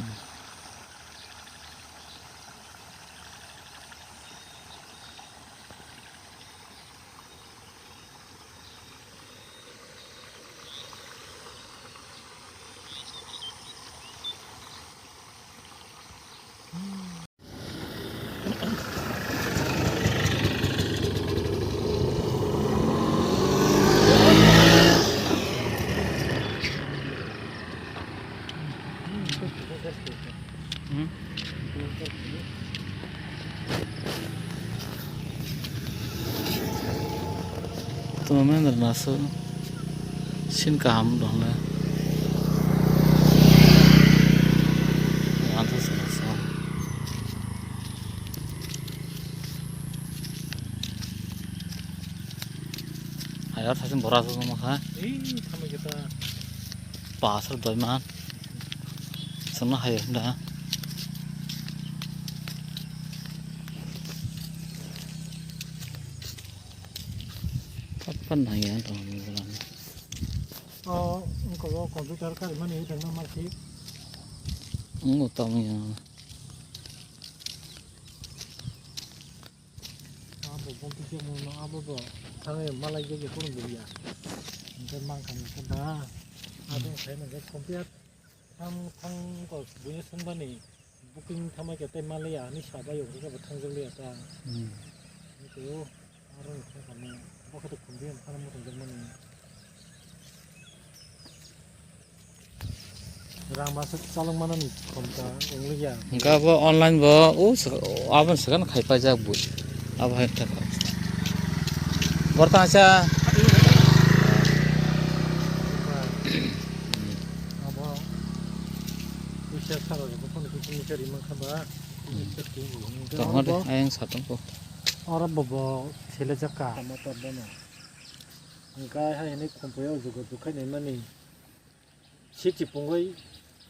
Hmm. Tongo mendra naso sin kaham dong le. Anto sina so. Hayar thasin bora so mo kha. Ei, thamai khe ta. Pasar doi man. Sono hai da. Pat pat nang ya to ni bulan. Oh, engko bo computer kari mani tang na marsi. Engo tamo ya. Abo bom tu je mo abo bo. Thang malai je je kurung ya. Engko mang kang ko da. Abo sai na je computer. Thang, thang ko buino swngbani booking thamai khe tei maliya, ani sabai yong khe bo thangjak liya ta. Hmm. Tei o aro ni thang kamo bo khe to khumbi ang phano muthung jak mani. Rang masa chalok manani khomta wng liya. Hingke abo online bo o sw-, abo swkang khai paijak bo. Abo hai thaka. Bortang sa. Abo puisa saka rok phone khe simi khe rimang kha ba. Tong hade ayang satong ko. Oro bo bo sele jaka. Tamo to bono. Hingke hai hini khumpuyo jugo jukhai nai mani. Siti pungwi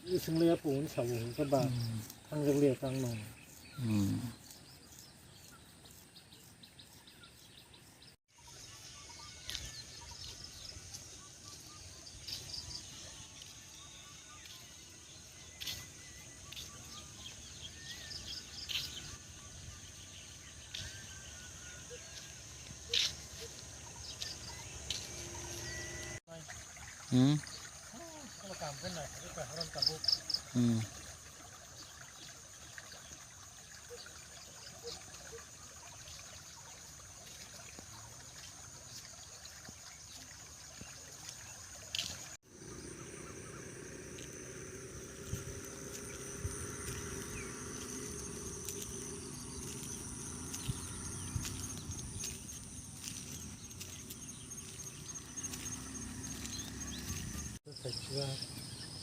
swngli ya pungwi sabo hingke ba. Hmm. Thangjak liya tang no. Hmm. Hmm. Hmm.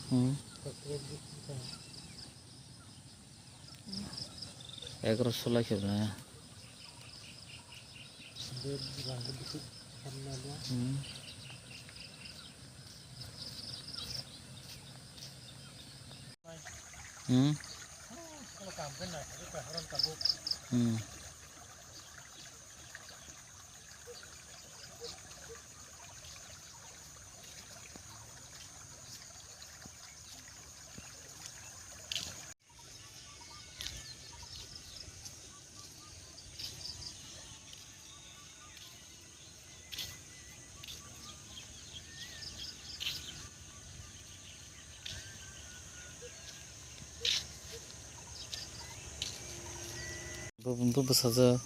Hmm. Egaroso lai khe ba. Hmm. Hmm. Hmm. Bo, bo bwsajak.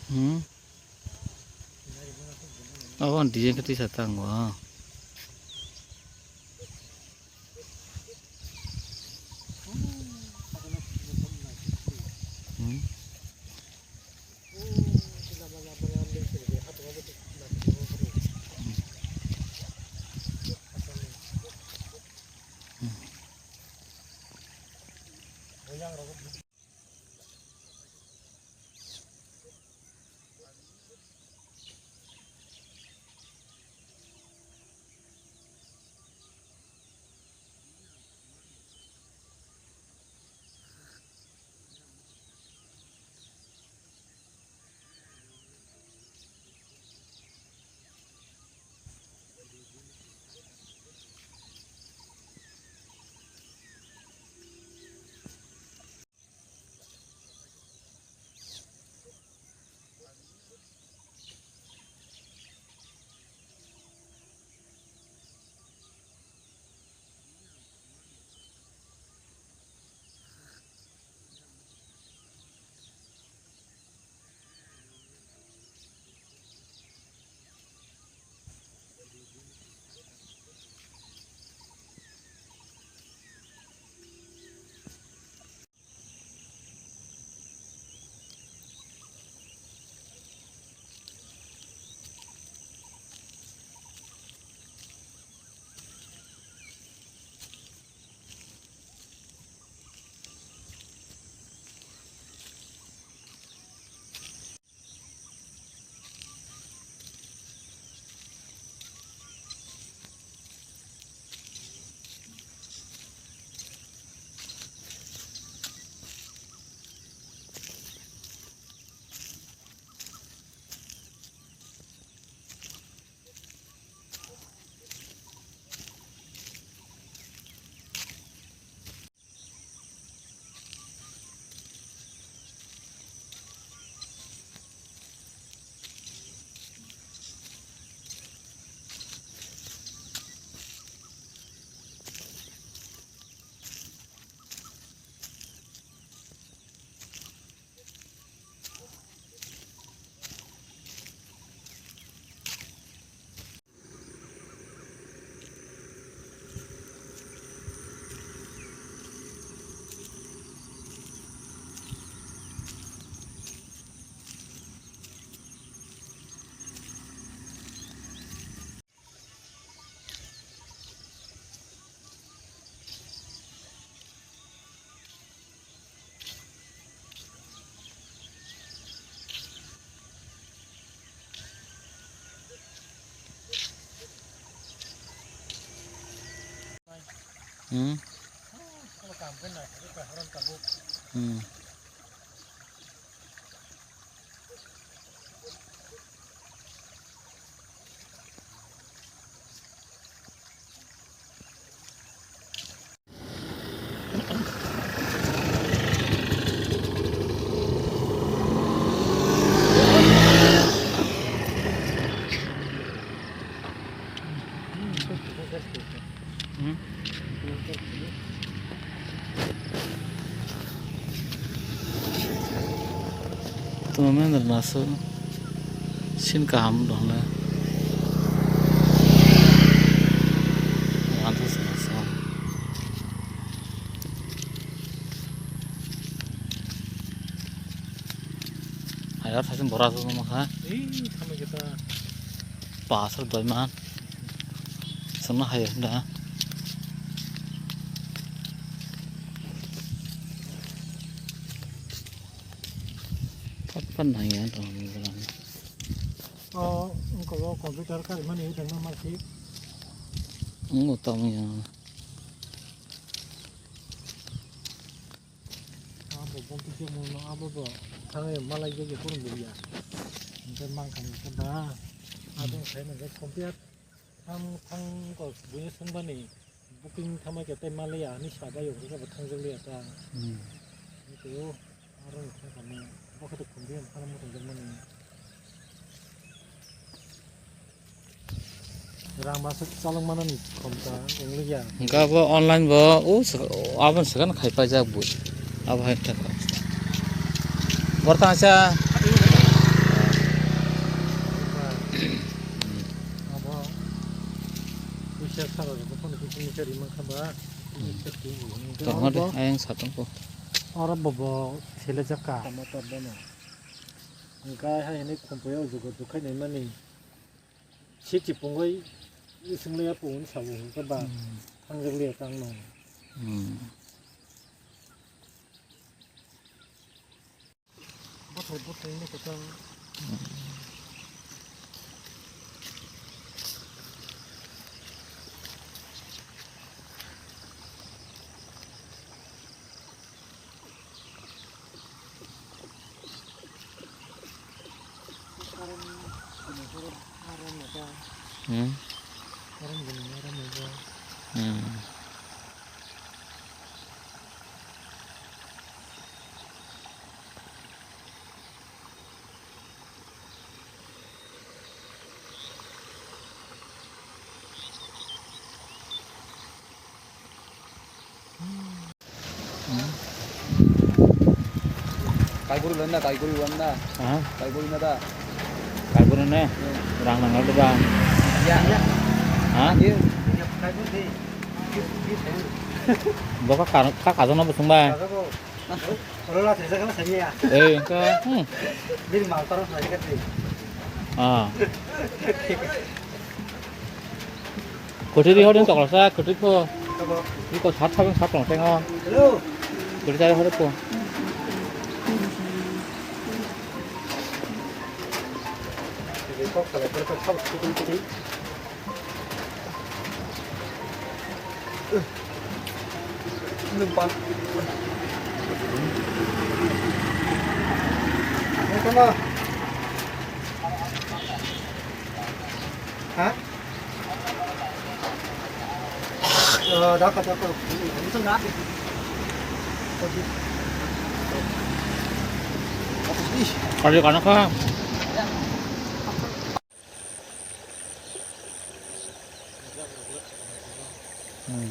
Hmm. Abo design khe tisa tango. Hmm. Hmm. Hmm. Tuma mendar naso sin kaham dong le. Anthus naso. Hayar thasin bora aswk nangma kha. Ei, thamai khe ta. Pasal doi man. Sana hayar da. Pat pat nang ya to ni bulan. Oh, engko bo computer kari mani tang ma si. Ngo tamo ya. Abo bumpi se mungno abo bo thangwi malai jagwi phone bulia. Hingke mankha hingke ba. Abo khaina je computer tham thang ko buini swngbani booking thamai khe tei malaya ani sabai yo khe bo thangjak liya ta. Hmm. Hingke o aro thang kama bo khe to computer thang mo tongjakmani. Rang masa chalok manani khomta wnglikya. Hingke abo online bo o sw-, aboni swkang khai paijak bo. Abo hai khe. Bortang sa. Abo puisa sara rok phone khe kini chari mankha ba. Tongma de ayang satong ko. Oro bo bo sele jakka. Tamo to bono. Hingke hai hini khompoyo jugo jukhai naimani. Siti pungwi swngli ya pungwi sabu hwnkhe ba Hmm. Thangjak liya tangno. Hmm. Bothai bothai ni kwchang. Hmm. Hmm. Kaiguri lonna, kaiguri lonna. Ha? Kaiguri na da. Kaiguri ne? Hmm. Rang nang da ba? Ya. Ha? Iya. Kaiguri de. Bo ka ka ka jona bo sung ba. Kago. Oro la thesa kana sanya. Eh, ka. Hmm. Bil mal taro sanya ka. Ah. Kwtwi ri hor tokla sa, kwtwi pho. Iko sat thabang sat tong tengo. Hello. Kwtwi chari hor pho. Kok salai, kok salai, kok salai. Nung pan. Nung kono. Ha? Oh, dakha, dakha. Nung na. Kali kana kha? Hmm.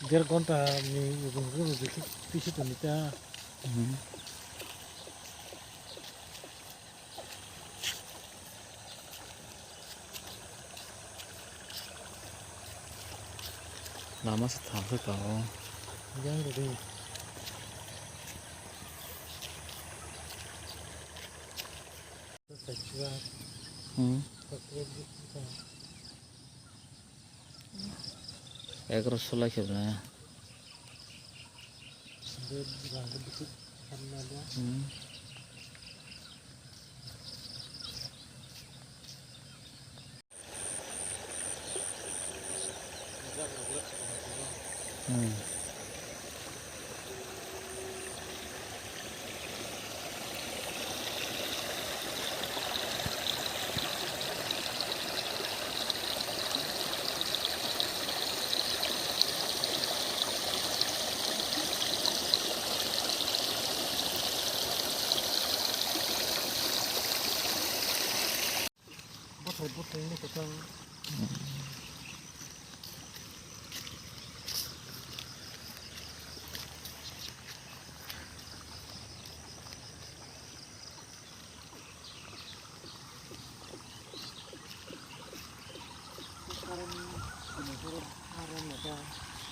Der ghonta ni ubun ubun rwdi khe pisi toni ta. Mhm. Lama se thang se tongo. Yang rwdi. Hmm. Egaroso lai khe bwnai. Hmm. Hmm. Bothai bothai wngwi kwchang. Hmm.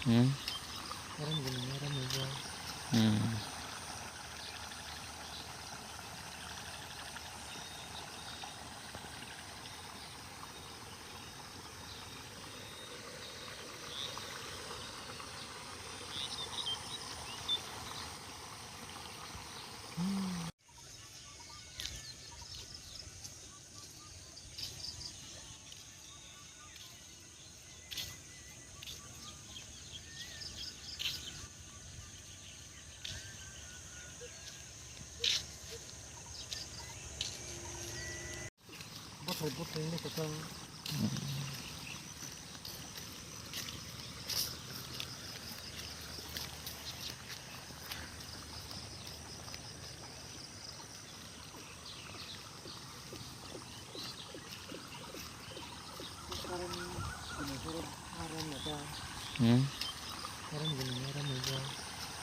Hmm. Bothai bothai wngwi kwchang. Hmm.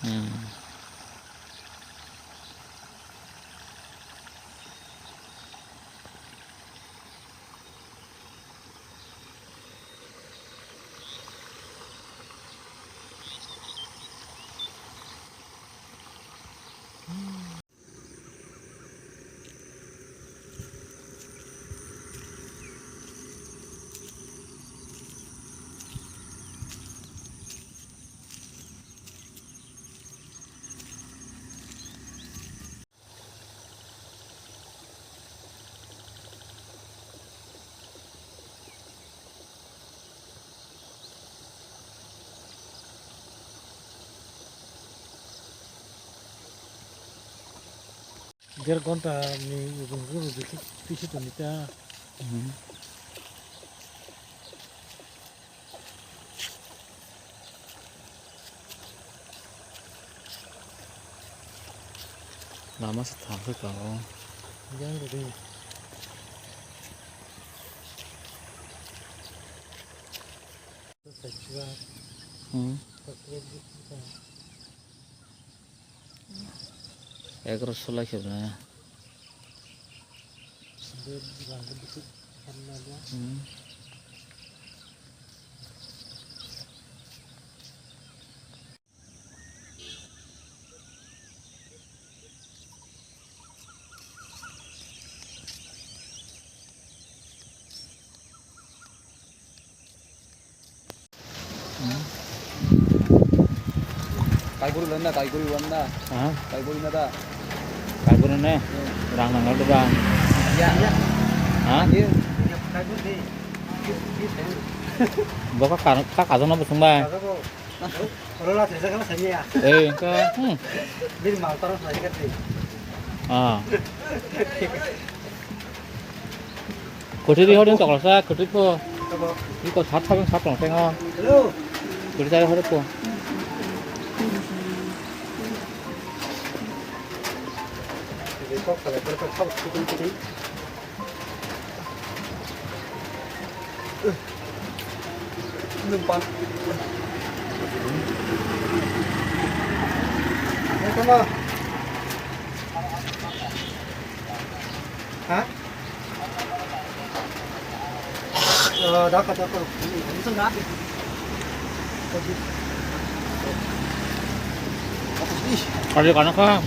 Hmm. Der ghonta ni ubun ubun rwdi khe pisi toni ta. Hmm. Lama se thang se tongo. Yang rwdi. Hmm. Egaroso lai khe bwnai. Hmm. Kaiguri landa, kaiguri landa. Ha? Kaiguri nada. Kaiguri ne? Hmm. Rang nang nang ba? Ya. Ha? Iya. Kaiguri. Boka ka, ka kajo na busung ba? Kajo ko. Oro la sesa kala sanya. Eh, ka. Hmm. Bil mal taro sanya kati. Ah. Kwthwi ri hor di tokla sa, kwthwi pho. Ri ko sat sabang sat tong tengo. Hello. Kwthwi chari hor pho. Ri kok sale, ri kok sab kutung kutung. Nwng pan. Ha? Oh, dapat, dapat. Kali kana ka?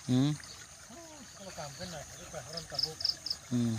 Hmm. Hmm.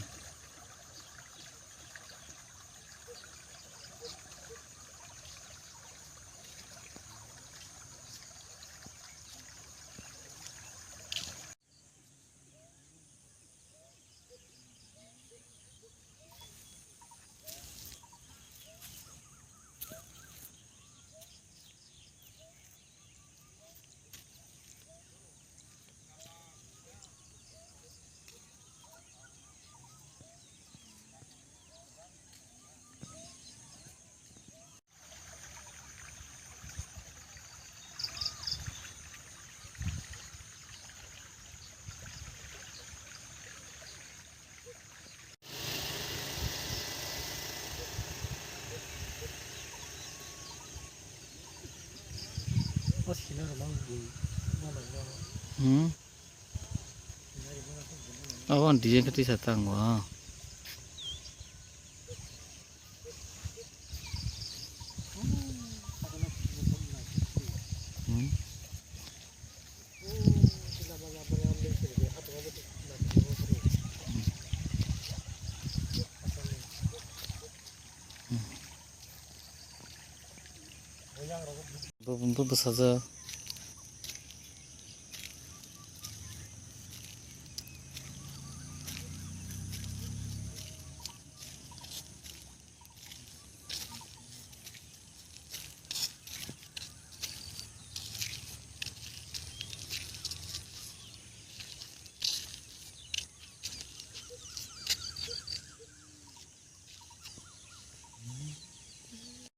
Hmm. Abo design khe tisa tango. Hmm. Bo, bo bwsajak.